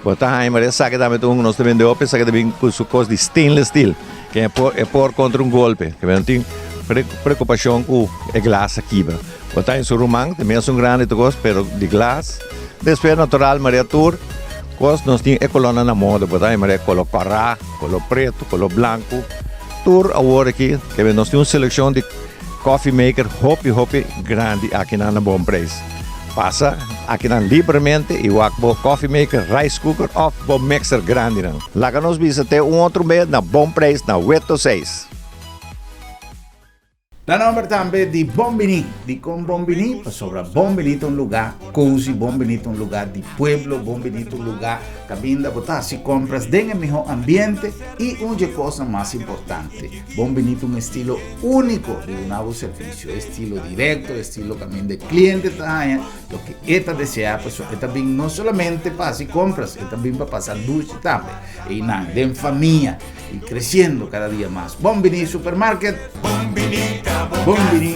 Bo ta haña, mara esaki tambe ta un ku nos ta bende hopi, esaki ta bin ku su kos di stainless steel, ke e por e por kontra un golpe, ke no tin preokupashon ku e glas a kibra. Bo ta haña su ruman, ta mesun grandi tur kos, pero di glas. Despues natural mara tur kos nos tin e kolónan na moda, bo ta haña mara e koló kòrá, koló pretu, koló blanku, tur awor aki ke nos tin un selekshon di coffee maker hopi hopi grandi akinan na bon preis. Pasa akinan libremente i wak bo coffee maker, rice cooker òf bo mixer grandinan. Laga nos bisa te un otro bes na bon preis na Weto seis. Na nomber tambe di Bon Bini. Dikon Bon Bini? Pasobra Bon Bini ta un lugá cozy, Bon Bini ta un lugá di pueblo, Bon Bini ta un lugá kaminda bo ta hasi compras den e mihó ambiente i un dje kosnan mas importante, Bon Bini ta un estilo úniko di duna bo servisio, estilo direkto, estilo kaminda e kliente ta haña loke e ta deseá, pasobra e ta bin no solamente pa hasi compras, e ta bin pa pasa dushi tambe. Einan den famia. Y creciendo cada dia mas. Bon Bini Supermarket. Bon Bini Bon Bini.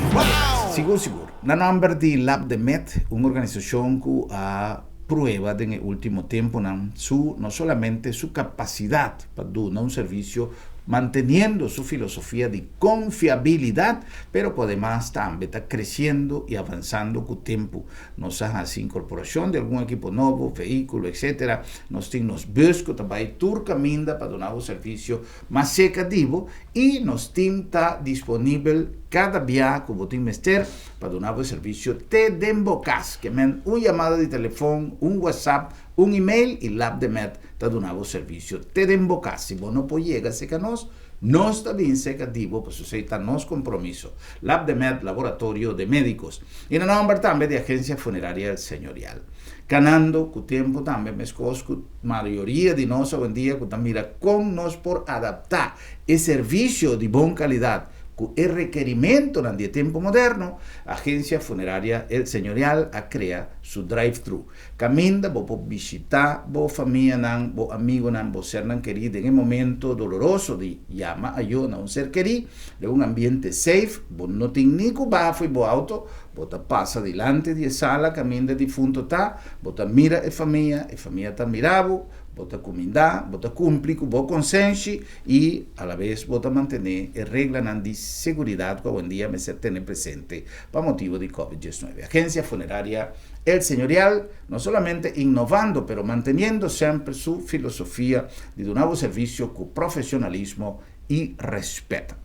Sigur sigur. Na nomber di Lab de Med, un organisacion cu a prueba den e ultimo temponan su no solamente su capacidad pa duna un servicio manteniendo su filosofia di confiabilidad, pero cu ademas tambe ta creciendo y avanzando cu tempo. Nos a haci incorporacion di algun ekipo nobo, vehiculo, etc. Nos tin nos bus cu ta bay tur caminda pa duna bo servicio mas cerca di bo y nos tin ta disponibel cada bia cu bo tin mester pa duna bo e servicio te den bo cas. Ke men un yamada di telefon, un whatsapp, un email y Labdemed ta duna bo servicio te den bo cas. Si bo no por yega cerca nos, nos ta bin cerca di bo pasobra esey ta nos compromiso. Labdemed, Laboratorio de Medicos. Y na nomber tambe di Agencia Funeraria El Señorial. Kanando ku tempu tambe meskos ku mayoria di nos awendia ku ta mira kon nos por adaptá e servisio di bon kalidat ku e rekerimentonan di e tempu moderno, Agensia Funeraria El Señorial a krea su drive-thru. Kaminda bo por bishitá bo famianan, bo amigonan, bo sernan kerí den e momento doloroso di yama ayó na un ser kerí den un ambiente safe, bo no tin ni ku baha fo'i bo auto, Bo ta pasa dilanti di e sala kaminda e difunto ta, bo ta mira e famia, e famia ta mira bo, bo ta kumindá, bo ta kumpli ku bo konsenshi i alabes bo ta mantené e reglanan di seguridat ku awendia mester tene presente pa motibu di Covid 19. Agensia Funeraria El Señorial no solamente innovando pero manteniendo semper su filosofia di duna bo servisio ku profesionalismo i rèspèt.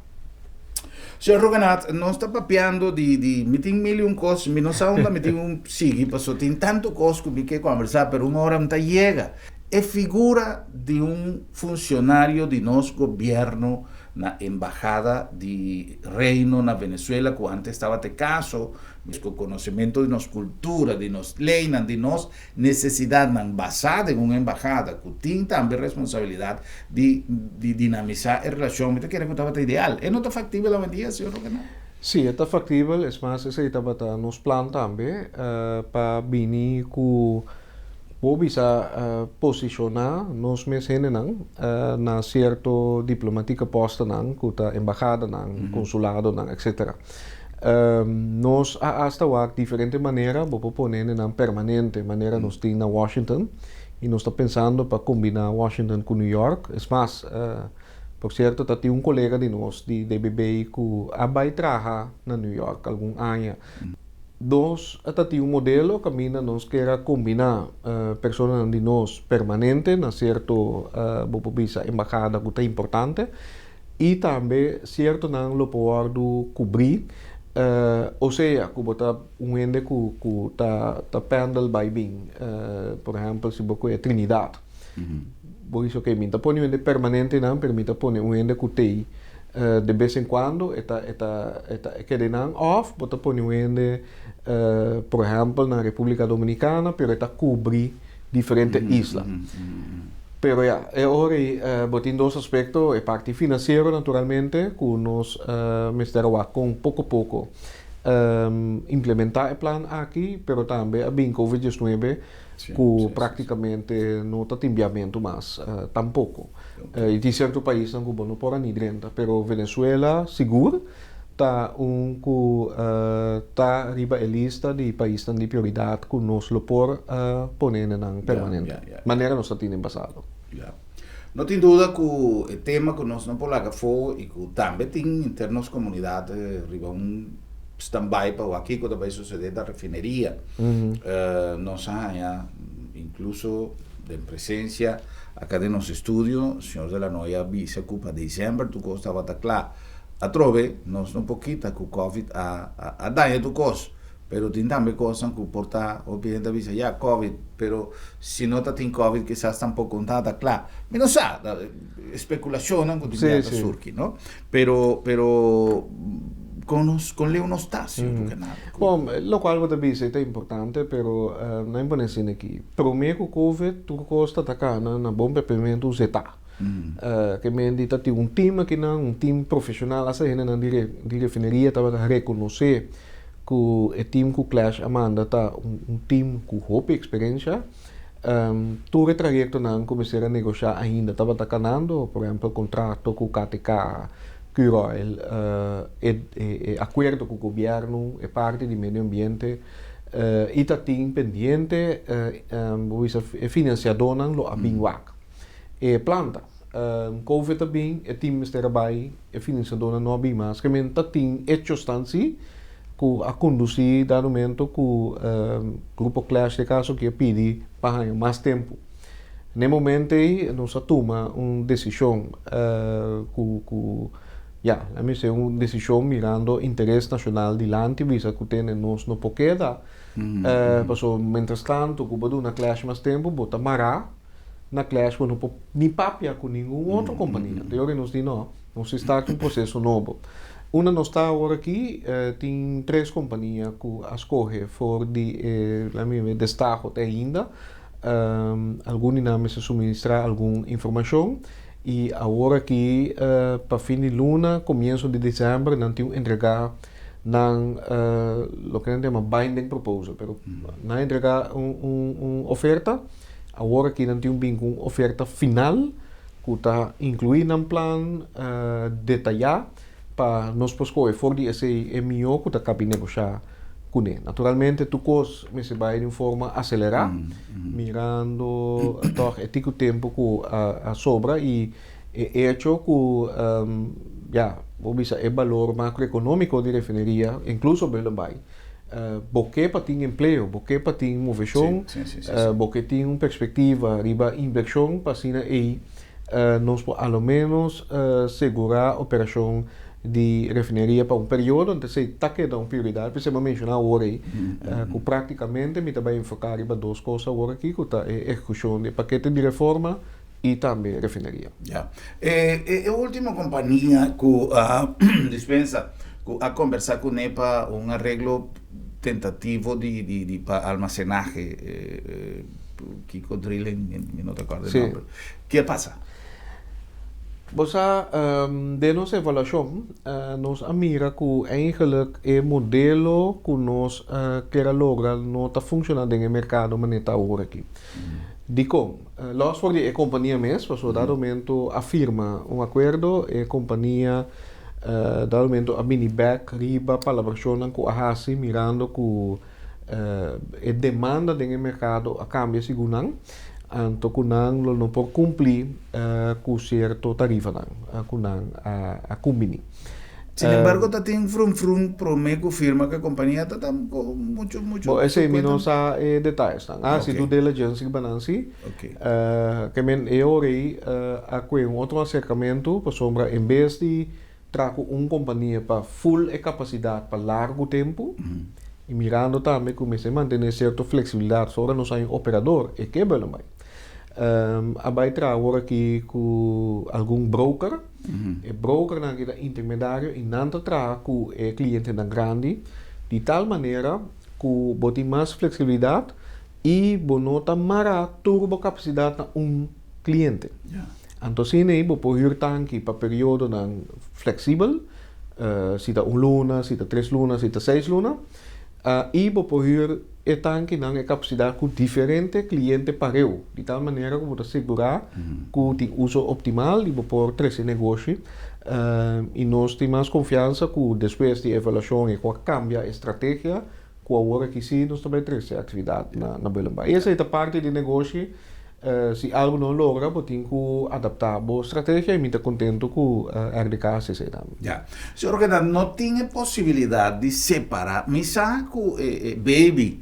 Señor Rhuggenaath, nos ta papiando di, di, mi tin mil i un kos, mi no sa unda mi tin un sigui, paso tin tantu kos ku mi ke kòmbersá, pero un ora mi ta yega. E figura di un funcionario di nos gobierno Na embahada di Reino na Venezuela ku antes tabata e kaso, ku konosementu di nos kultura, di nos leynan, di nos nesesidatnan basá den un embahada ku tin tambe responsabilidat di di dinamisá e relashon, mi ta kere ku tabata ideal. E no ta faktibel awendia, señor Rockenaar? Sí, e ta faktibel, es mas esei tabata nos plan tambe pa bini ku. Bo bisa posishoná nos mes hendenan na sierto diplomatike postonan ku ta embahadanan, konsuladonan, etcetera. Nos a asta wak diferente manera bo por pone hendenan permanente, manera nos tin na Washington, i nos ta pensando pa kombiná Washington ku New York. Es mas, por sierto ta tin un kolega di nos di DBB ku a bai traha na New York algun aña. Nos a ta tin un modelo kaminda nos kier a kombiná personanan di nos permanente na sierto, bo por bisa, embahada ku ta importante i tambe siertonan lo por wòrdu kubrí, osea ku bo ta un hende ku ku ta ta pèndel bai bin. Por ehèmpel si bo kohe Trinidad, bo bisa oke mi ta pone un hende permanente einan pero mi ta pone un hende ku t'ei De bes en cuando e ta e ta e ta keda einan of bo ta pone un hende por ehempel na Republica Dominicana pero e ta cubri diferente isla. Pero ya, e ora ei bo tin dos aspecto, e parti financiero naturalmente cu nos mester a wak con poco poco implementa e plan aki pero tambe a bin covid diesnuebe cu practicamente no ta tin biamento mas tampoco. Y tin cierto paisnan cu bo no por a ni drenta, pero Venezuela sigur ta un cu ta riba e lista di paisnan di prioridad cu nos lo por pone nan permanente, manera nos a tin den pasado. No tin duda cu e tema cu nos no por laga afo y cu tambe tin henter nos comunidad riba un standby pa wak kico ta bay sucede ta refineria. Nos a haña incluso den presencia aca den nos estudio, señor De La Noya a bisa cu pa december tur cos tabata cla. Atrobe nos no por kita cu covid a a daña tur cos, pero tin tambe cosnan cu por ta hopi hende a bisa ya covid, pero si no ta tin covid kisas tampoco no tabata cla. Mi no sa, speculacionnan cu tin bia ta surgi, no? Pero, pero con nos, con leu nos ta, señor Duquenaar? Bon, locual bo ta bisa ei ta importante, pero no a pone asina aki. Prome cu covid tur cos ta ta cana na bon pepemento zetá. Ke men di ta tin un team akinan, un team profesional, hasta hendenan di di refineria tabata reconoce cu e team cu Clash a manda ta un team cu hopi experiencia. Tur e trayectonan cu mester a negocia ainda tabata canando, por ehempel contrato cu KTK, Curoil, e e acuerdo cu gobierno, e parti di medio ambiente y ta tin pendiente bo bisa e financiadornan lo a bin wak e planta. Covid a bin, e team mester a bai, e financiadornan no a bin mas. Kimen ta tin hechosnan si ku a kondusí dado momento ku Grupo Clash den kaso ki a pidi pa haña mas tempu. Na e momento ei nos a tuma un desishon ku ku ya, laat mi bisa un desishon mirando interes nashonal dilanti bisa ku tene nos no por keda pasobra mientras tanto ku bo duna Clash mas tempu bo ta mará na Clash bo no por ni papia ku ningun otro kompania. Te ora nos di no, nos tin start un proseso nobo. Unda nos ta awor aki tin tres kompania ku a skohe for di e laat mi destaho te ainda. Algun di nan mester suministrá algun informashon i awor aki pa fin di luna, komienso di desèmber nan tin un entregá nan loke nan ta yama binding proposal, pero nan a entregá un oferta. Awor aki nan tin un bin ku un oferta final ku ta inkluí nan plan detayá pa nos por skohe for di esei e mihó ku ta kabi negoshá kuné. Naturalmente tur kos mester bai di un forma aselerá mirando tòg e tiki tempu ku a sobra i e echo ku ya bo bisa e balor makroekonómiko di refineria inkluso Bullenbaai Bo ke pa tin empleo, bo ke pa tin moveshon, bo ke tin un perspektiva riba invershon pa asina ei nos por a lo ménos segurá operashon di refineria pa un periodo. Entonces ei ta keda un prioridat. P'esei mi a menshoná awor ei ku práktikamente mi ta bai enfoká riba dos kos awor aki ku ta e ehekushon di e pakete di reforma. I tambe refineria. Ya. E e ultimo compania cu a dispensa cu a conversa cune pa un areglo tentativo di di di pa almacenahe kico drilling mi no ta acorda e nomber. Ke a pasa? Bo sa den nos evaluacion nos a mira cu eigenlijk e modelo cu nos kier a logra no ta funciona den e mercado manera ta awor aki. Dikon? Lòs for di e kompania mes, pasobra dado momento a firma un akuerdo, e kompania dado momento a bini bèk riba palabrashonnan ku a hasi mirando ku e demanda den e merkado a kambia segun nan, anto ku nan lo no por kumpli ku sierto tarifanan ku nan a kumbiní. Sin embargo ta tin frun frun prome cu firma cu e compania ta ta mucho mucho. Bo esey mi no sa e detayesnan. A haci due diligence riba nan si. Ke men e ora ey a cue un otro acercamento pasobra en bes di traha cu un compania pa full e capacidad pa largo tempo y mirando tambe cu mester mantene cierto flexibilidad so ora nos hay un operador e ke bel bay. A bay traha awor aki cu algun broker. E brokernan aki ta intermedario i nan ta traha ku e klientenan grandi di tal manera ku bo tin mas fleksibilidat i bo no ta mará tur bo kapasidat na un kliente. Anto asina ei bo por hür tanki pa periodonan fleksibel, si ta un luna, si ta tres luna, si ta seis luna, i bo por hür e tankinan e kapasidat ku diferente kliente pareu, di tal manera ku bo ta sigurá ku tin uso optimal i bo por trese negoshi. I nos tin mas konfiansa ku despues di evaluashon i ku a kambia e strategia ku awor aki sí nos ta bai trese aktividat na Bullenbaai. I esei ta parti di negoshi. Si algu no logra bo tin ku adaptá bo strategia i mi ta kontentu ku RDK hasi esei tambe. Ya. Señor Roketa, no tin e posibilidat di separá, mi sa ku e baby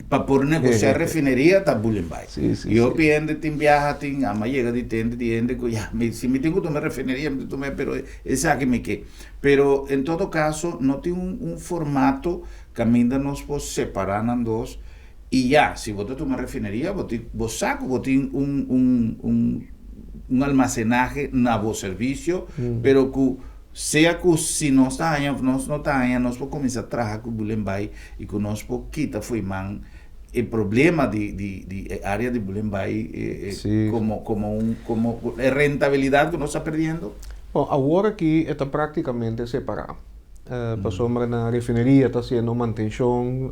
pa por negosiá refineria ta Bullenbaai. Sí, sí, I sí. hopi hende tin biaha tin ama yega di tende di hende ku ya mi si mi tin ku tuma refineria mi ta tuma pero esaki mi ke. Pero en todo kaso no tin un formato kaminda nos por separá nan dos. I ya, si bo ta tuma refineria, bo tin, bo sa ku bo tin un, un, un, un almasenahe na bo servisio, pero ku sea ku si nos ta haña òf nos no ta haña, nos por kuminsá traha ku Bullenbaai i ku nos por kita fo'i man e problema di, di, di e área di Bullenbaai komo, komo un, komo e rentabilidat ku nos ta perdiendo. Bon, awor aki e ta práktikamente separá. Pasobra na refineria ta hasiendo mantenshon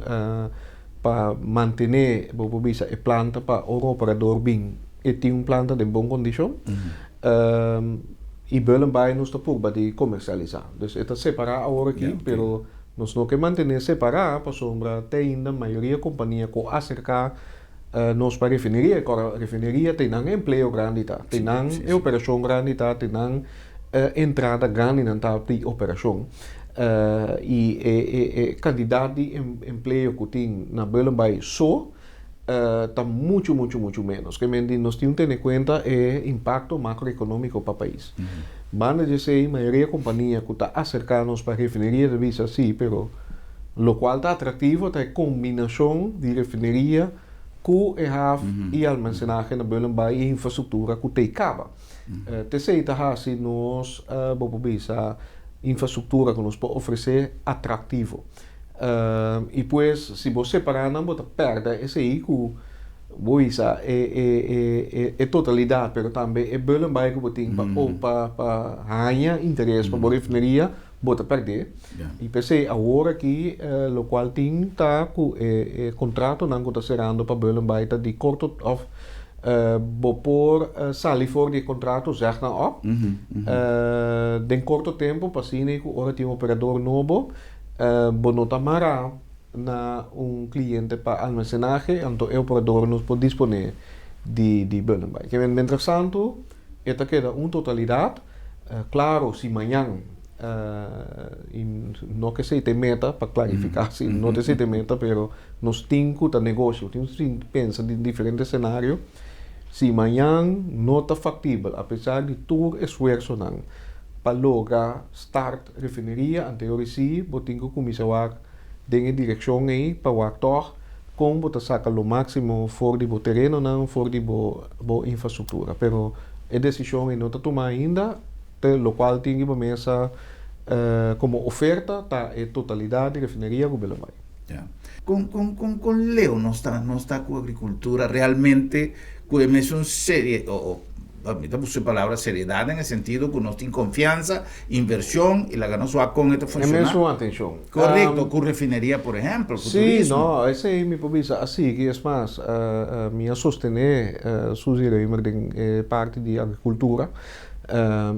pa mantené, bo por bisa, e planta pa ora un operador bin e tin un planta den bon kondishon. I Bullenbaai nos ta purba di komersialisá. Dus e ta separá awor aki, pero nos no ke mantené separá pasobra te ainda mayoria kompania ku aserká nos pa refineria, kòrda refineria te nan empleo grandi ta, te nan e operashon grandi ta, te nan entrada grandinan ta di operashon i e kantidat di empleo ku tin na Bullenbaai so ta muchu muchu muchu ménos. Ke men di nos tin tene kuenta e impakto makroekonómiko pa pais. Banda di esei mayoria kompania ku ta aserká nos pa refineria ta bisa sí pero lokual ta atraktivo ta e kombinashon di refineria ku e haf i almasenahe na Bullenbaai i infrastruktura ku t'ei kaba. T'esei ta hasi nos, bo por bisa, infrastruktura ku nos por ofresé atraktivo. I pues, si bo separá nan bo ta pèrdè esei ku bo bisa e totalidat, pero tambe e bullenbaai ku bo tin pa pa haña interes pa bo refineria, bo ta pèrdè. I p'esei awor aki lokual tin ta ku e kontratonan ku ta serando pa bullenbaai ta di korto òf Bo por sali for di e kontrato, zeg nan op, den korto tempu pa asina ku ora tin un operador nobo, bo no ta mará na un kliente pa almasenahe, anto e operador no por disponé di Bullenbaai. Ke men mientrastantu e ta keda un totalidat, klaro si mañan i no ke esei ta e meta, pa klarifiká si no ta esei ta e meta, pero Nos tin ku ta negoshi, tin ku pensa den diferente senario. Si mañan no ta faktibel, apesar di tur esfuersonan pa logra start refineria, anterior i si bo tin ku kuminsá wak den e direkshon ei pa wak tòg Kon bo ta saka lo máksimo for di bo terenonan, for di bo bo infrastruktura. Pero e desishon ei no ta tumá ainda, te lokual tin riba mesa komo oferta ta e totalidat di refineria ku Belo bai. Ya. Kon kon kon kon leu nos ta nos ta ku agrikultura realmente ku e mesun serie o o mi ta buska e palabra seriedat den e sentido ku nos tin konfiansa, invershon i laga nos wak kon e ta E funshoná. mesun atenshon. Korekto, ku refineria por ehèmpel, ku Sí, turismo. no, esei mi por bisa a sigui. Es mas, mi a sostené Suzy Römer den e parti di agrikultura.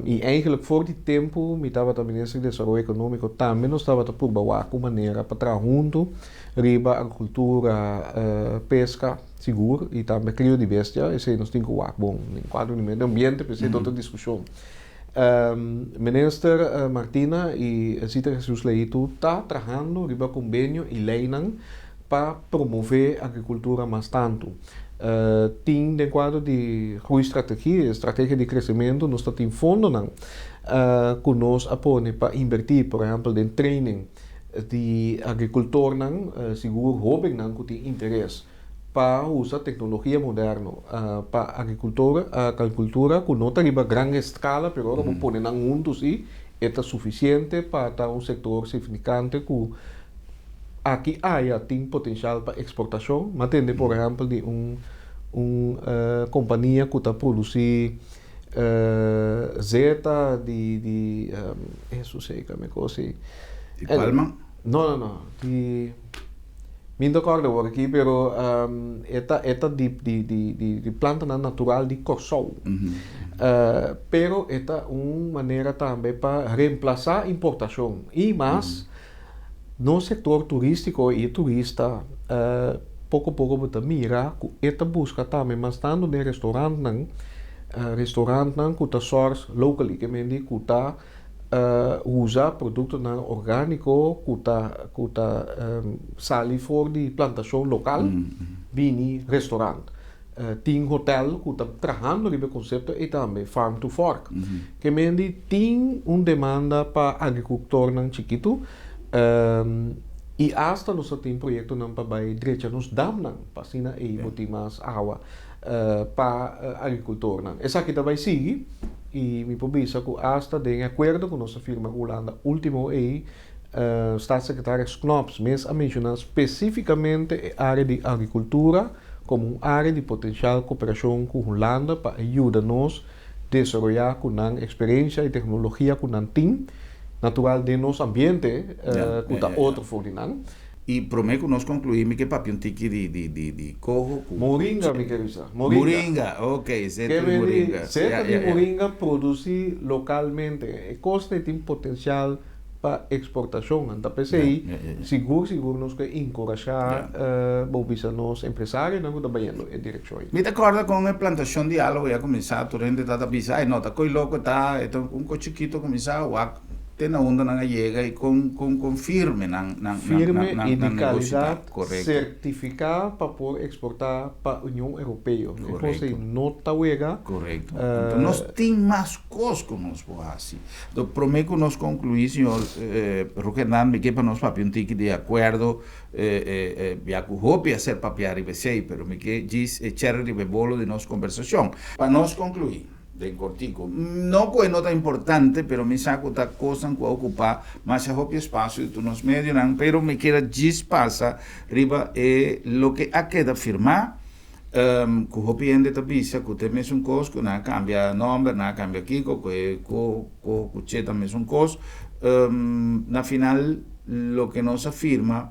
I eigenlijk for di tempu mi tabata minister di Desaroyo Ekonómiko tambe nos tabata purba wak un manera pa traha huntu riba agrikultura, peska, sigur, i tambe krio di bestia. Esei nos tin ku wak bon den kuadro di medio ambiente, p'esei ta otro diskushon. Minister Martina i Zita Jesus Leito ta trahando riba kombenio i leinan pa promové agrikultura mas tantu. Tin den kuadro di Groeistrategie, estrategia di kresementu, nos ta tin fondonan ku nos a pone pa inbertí, por ehèmpel den training di agrikultornan, sigur hóbennan ku tin interes. pa usa teknologia moderno pa agrikultura, agrikultura ku no ta riba gran eskala pero ora bo pone nan huntu si e ta sufisiente pa ta un sektor signifikante ku aki aya tin potensial pa eksportashon. Mi a tende por ehèmpel di un un kompania ku ta produsí zeta di di hesus ei kami kos ei. Di palma? No no no di. Mi no ta kòrda awor aki, pero e ta e ta di di di di di plantanan natural di Kòrsou. Pero e ta un manera tambe pa remplasá importashon. I mas, nos sektor turístiko i e turista poko poko bo ta mira ku e ta buska tambe mas tantu den restorantnan, restorantnan ku ta source locally, ke men di ku ta Usa produktonan orgániko ku ta ku ta sali for di plantashon lokal bini restorant. Tin hotèl ku ta trahando riba e konsepto ei tambe, farm to fork. Ke men di tin un demanda pa agrikultornan chikitu i asta nos ta tin proyektonan pa bai drecha nos damnan pa asina ei bo tin mas awa. pa agrikultornan. Esaki ta bai sigui i mi por bisa ku asta den e akuerdo ku nos a firma ku Hulanda último ei, Staatssecretaris Knops mes a menshoná spesífikamente e área di agrikultura komo un área di potensial koperashon ku Hulanda pa e yuda nos desaroyá ku nan eksperensia i teknologia ku nan tin, natural den nos ambiente ku ta otro for di nan. I promé ku nos konkluí mi ke papia un tiki di di di di koho ku. Moringa mi ke bisa. Moringa. Moringa, ok, zeta di moringa. Zeta di moringa produsí lokalmente. E kos ei tin potensial pa eksportashon. Anta p'esei sigur sigur nos ke enkurashá bo bisa nos empresarionan ku ta bayendo e direkshon ei. Mi ta kòrda kon e plantashon di aloe a kuminsá, tur hende ta bisa, ai no ta koi loko ta, e ta un kos chikito kuminsá, wak. Te na unda nan a yega i kon kon kon firme nan nan Firme nan i di nan negoshi ta. kalidat Korekto. sertifiká pa por eksportá pa Union Europeo. E kos ei Korekto. no ta wega. Korekto. Anto nos tin mas kos ku nos por hasi. Anto promé ku nos konkluí señor Rogernan mi ke pa nos papia un tiki di akuerdo ya ku hopi a ser papiá riba esei pero mi ke djis e chèrè riba e bolo di nos kombersashon. Pa nos konkluí. Den kortiku. No ku e no ta importante, pero mi sa ku ta kosnan ku a okupá masha hopi espasio di tur nos medionan, pero mi kier a djis pasa riba e loke a keda firmá, ku hopi hende ta bisa ku ta e mesun kos, ku nan a kambia nòmber, nan a kambia kiko, ku e ko ko ku che ta mesun kos. Na final loke nos a firma,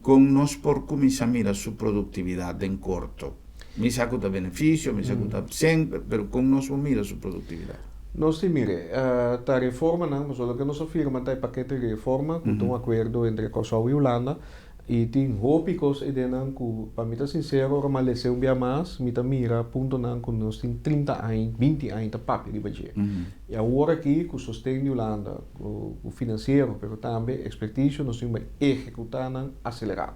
kon nos por kuminsá mira su produktividat den korto? Mi sa ku ta benefisio, mi sa ku ta sèn, pero kon nos por mira su produktividat? Nos tin mire, ta reformanan, pasobra loke nos a firma ta e pakete di reforma ku ta un akuerdo entre Kòrsou i Hulanda i tin hopi kos eidennan ku, pa mi ta sinsero, ora mi a lese un bia mas, mi ta mira puntonan ku nos tin 30 aña, 20 aña ta papia riba dje. I awor aki ku sosten di Hulanda, ku finansiero, pero tambe ekspertisio, nos tin bai ehekutá nan aselerá.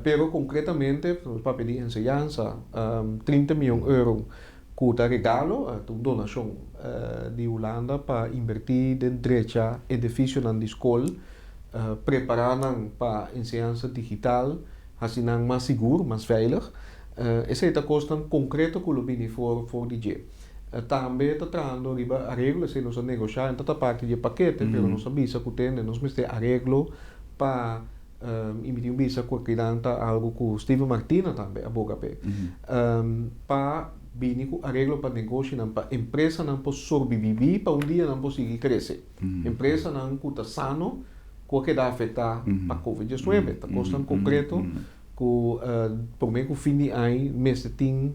Pero konkretamente nos papia di enseñansa, 30 mion euro ku ta regalo, ta un donashon di Hulanda pa inbertí den drecha edifisionan di skol, prepará nan pa enseñansa digital. Hasi nan mas sigur, mas veilig. Esei ta kosnan konkreto ku lo bini for for di dje. Tambe ta trahando riba areglo, esei nos a negoshá, e no ta parti di e pakete, pero nos a bisa ku tende nos mester areglo pa, i mi tin bisa ku akinan ta algu ku Steven Martina tambe a boga p'e, pa bini ku areglo pa negoshinan, pa empresanan por sorbibibí pa un dia nan por sigui krese. Empresanan ku ta sano ku a keda afektá pa Covid 19. Ta kosnan konkreto ku promé ku fin di aña mester tin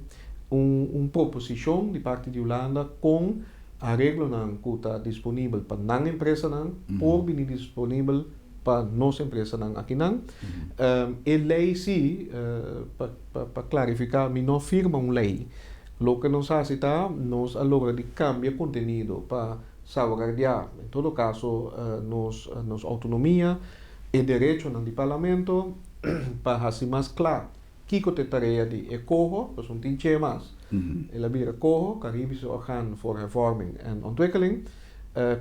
un proposishon di parti di Hulanda kon areglonan ku ta disponibel pa nan empresanan por bini disponibel pa nos empresanan akinan. E lei si, pa klarifiká, mi no firma un lei. Loke nos hasi ta nos a logra di kambia kontenido pa salvaguardiá en todo kaso nos nos outonomia, e derechonan di Parlamento pa hasi mas kla kiko ta e tarea di e COHO, pasobra un tin che mas, el a bira COHO, Caribisch Orgaan voor Hervorming en Ontwikkeling,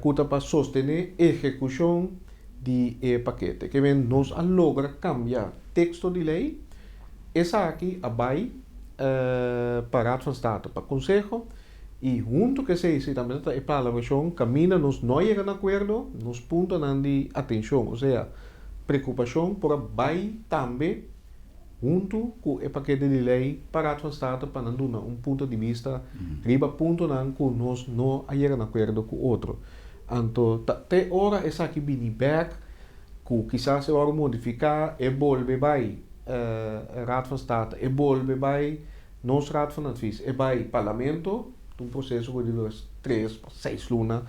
ku ta pa sostené ehekushon di e pakete. Ke men nos a logra kambia teksto di lei, esaki a bai pa Raad van State, pa Konseho, I huntu ku esei si tambe ta e palabrashon kaminda nos no a yega na akuerdo, nos puntonan di atenshon, osea, preokupashon por a bai tambe huntu ku e pakete di lei pa Raad van State pa nan duna un punto di bista riba puntonan ku nos no a yega na akuerdo ku otro. Anto ta te ora esaki bini bèk ku kisas e wòrdu modifiká, e bolbe bai Raad van State, e bolbe bai Nos Raad van Advies e bai Parlamento, ta un proseso ku dura tres pa seis luna,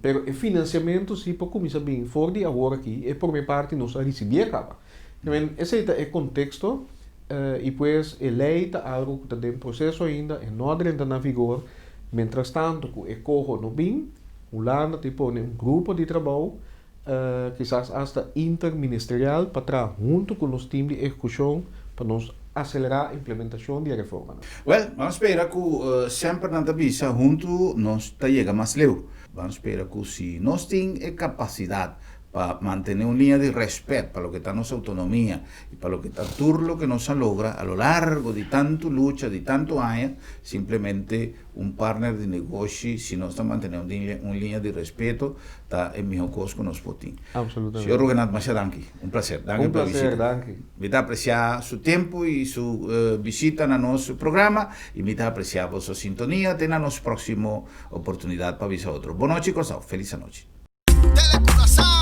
pero e finansiamentu si por kuminsá bin for di awor aki, e promé parti nos a risibié kaba. Esei ta e konteksto i pues e lei ta algu ku ta den proseso ainda, e no a drenta na vigor, mientrastanto ku e koho no bin, Hulanda tin pone un grupo di trabou, kisas asta interministerial pa traha huntu ku nos tim di ehekushon pa nos aselerá implementashon di e reformanan. Wèl, ban spera ku semper nan ta bisa huntu nos ta yega mas leu. Ban spera ku si nos tin e kapasidat pa mantené un liña di rèspèt pa loke ta nos outonomia i pa loke ta tur loke nos a logra a lo largo di tantu lucha, di tantu aña, simplemente Un partner di negoshi, si nos ta mantené un un liña di respeto, ta e mihó kos ku nos por tin. Absolutamente. Señor Rhuggenaath, masha danki. Un placer. Danki Un pa e placer, bishita. danki. Mi ta apresiá su tempu i su bishita na nos programa i mi ta apresiá boso sintonia. Te na nos próksimo oportunidat pa bisa otro. Bon nochi, Kòrsou. Felis anochi. Tele Curaçao.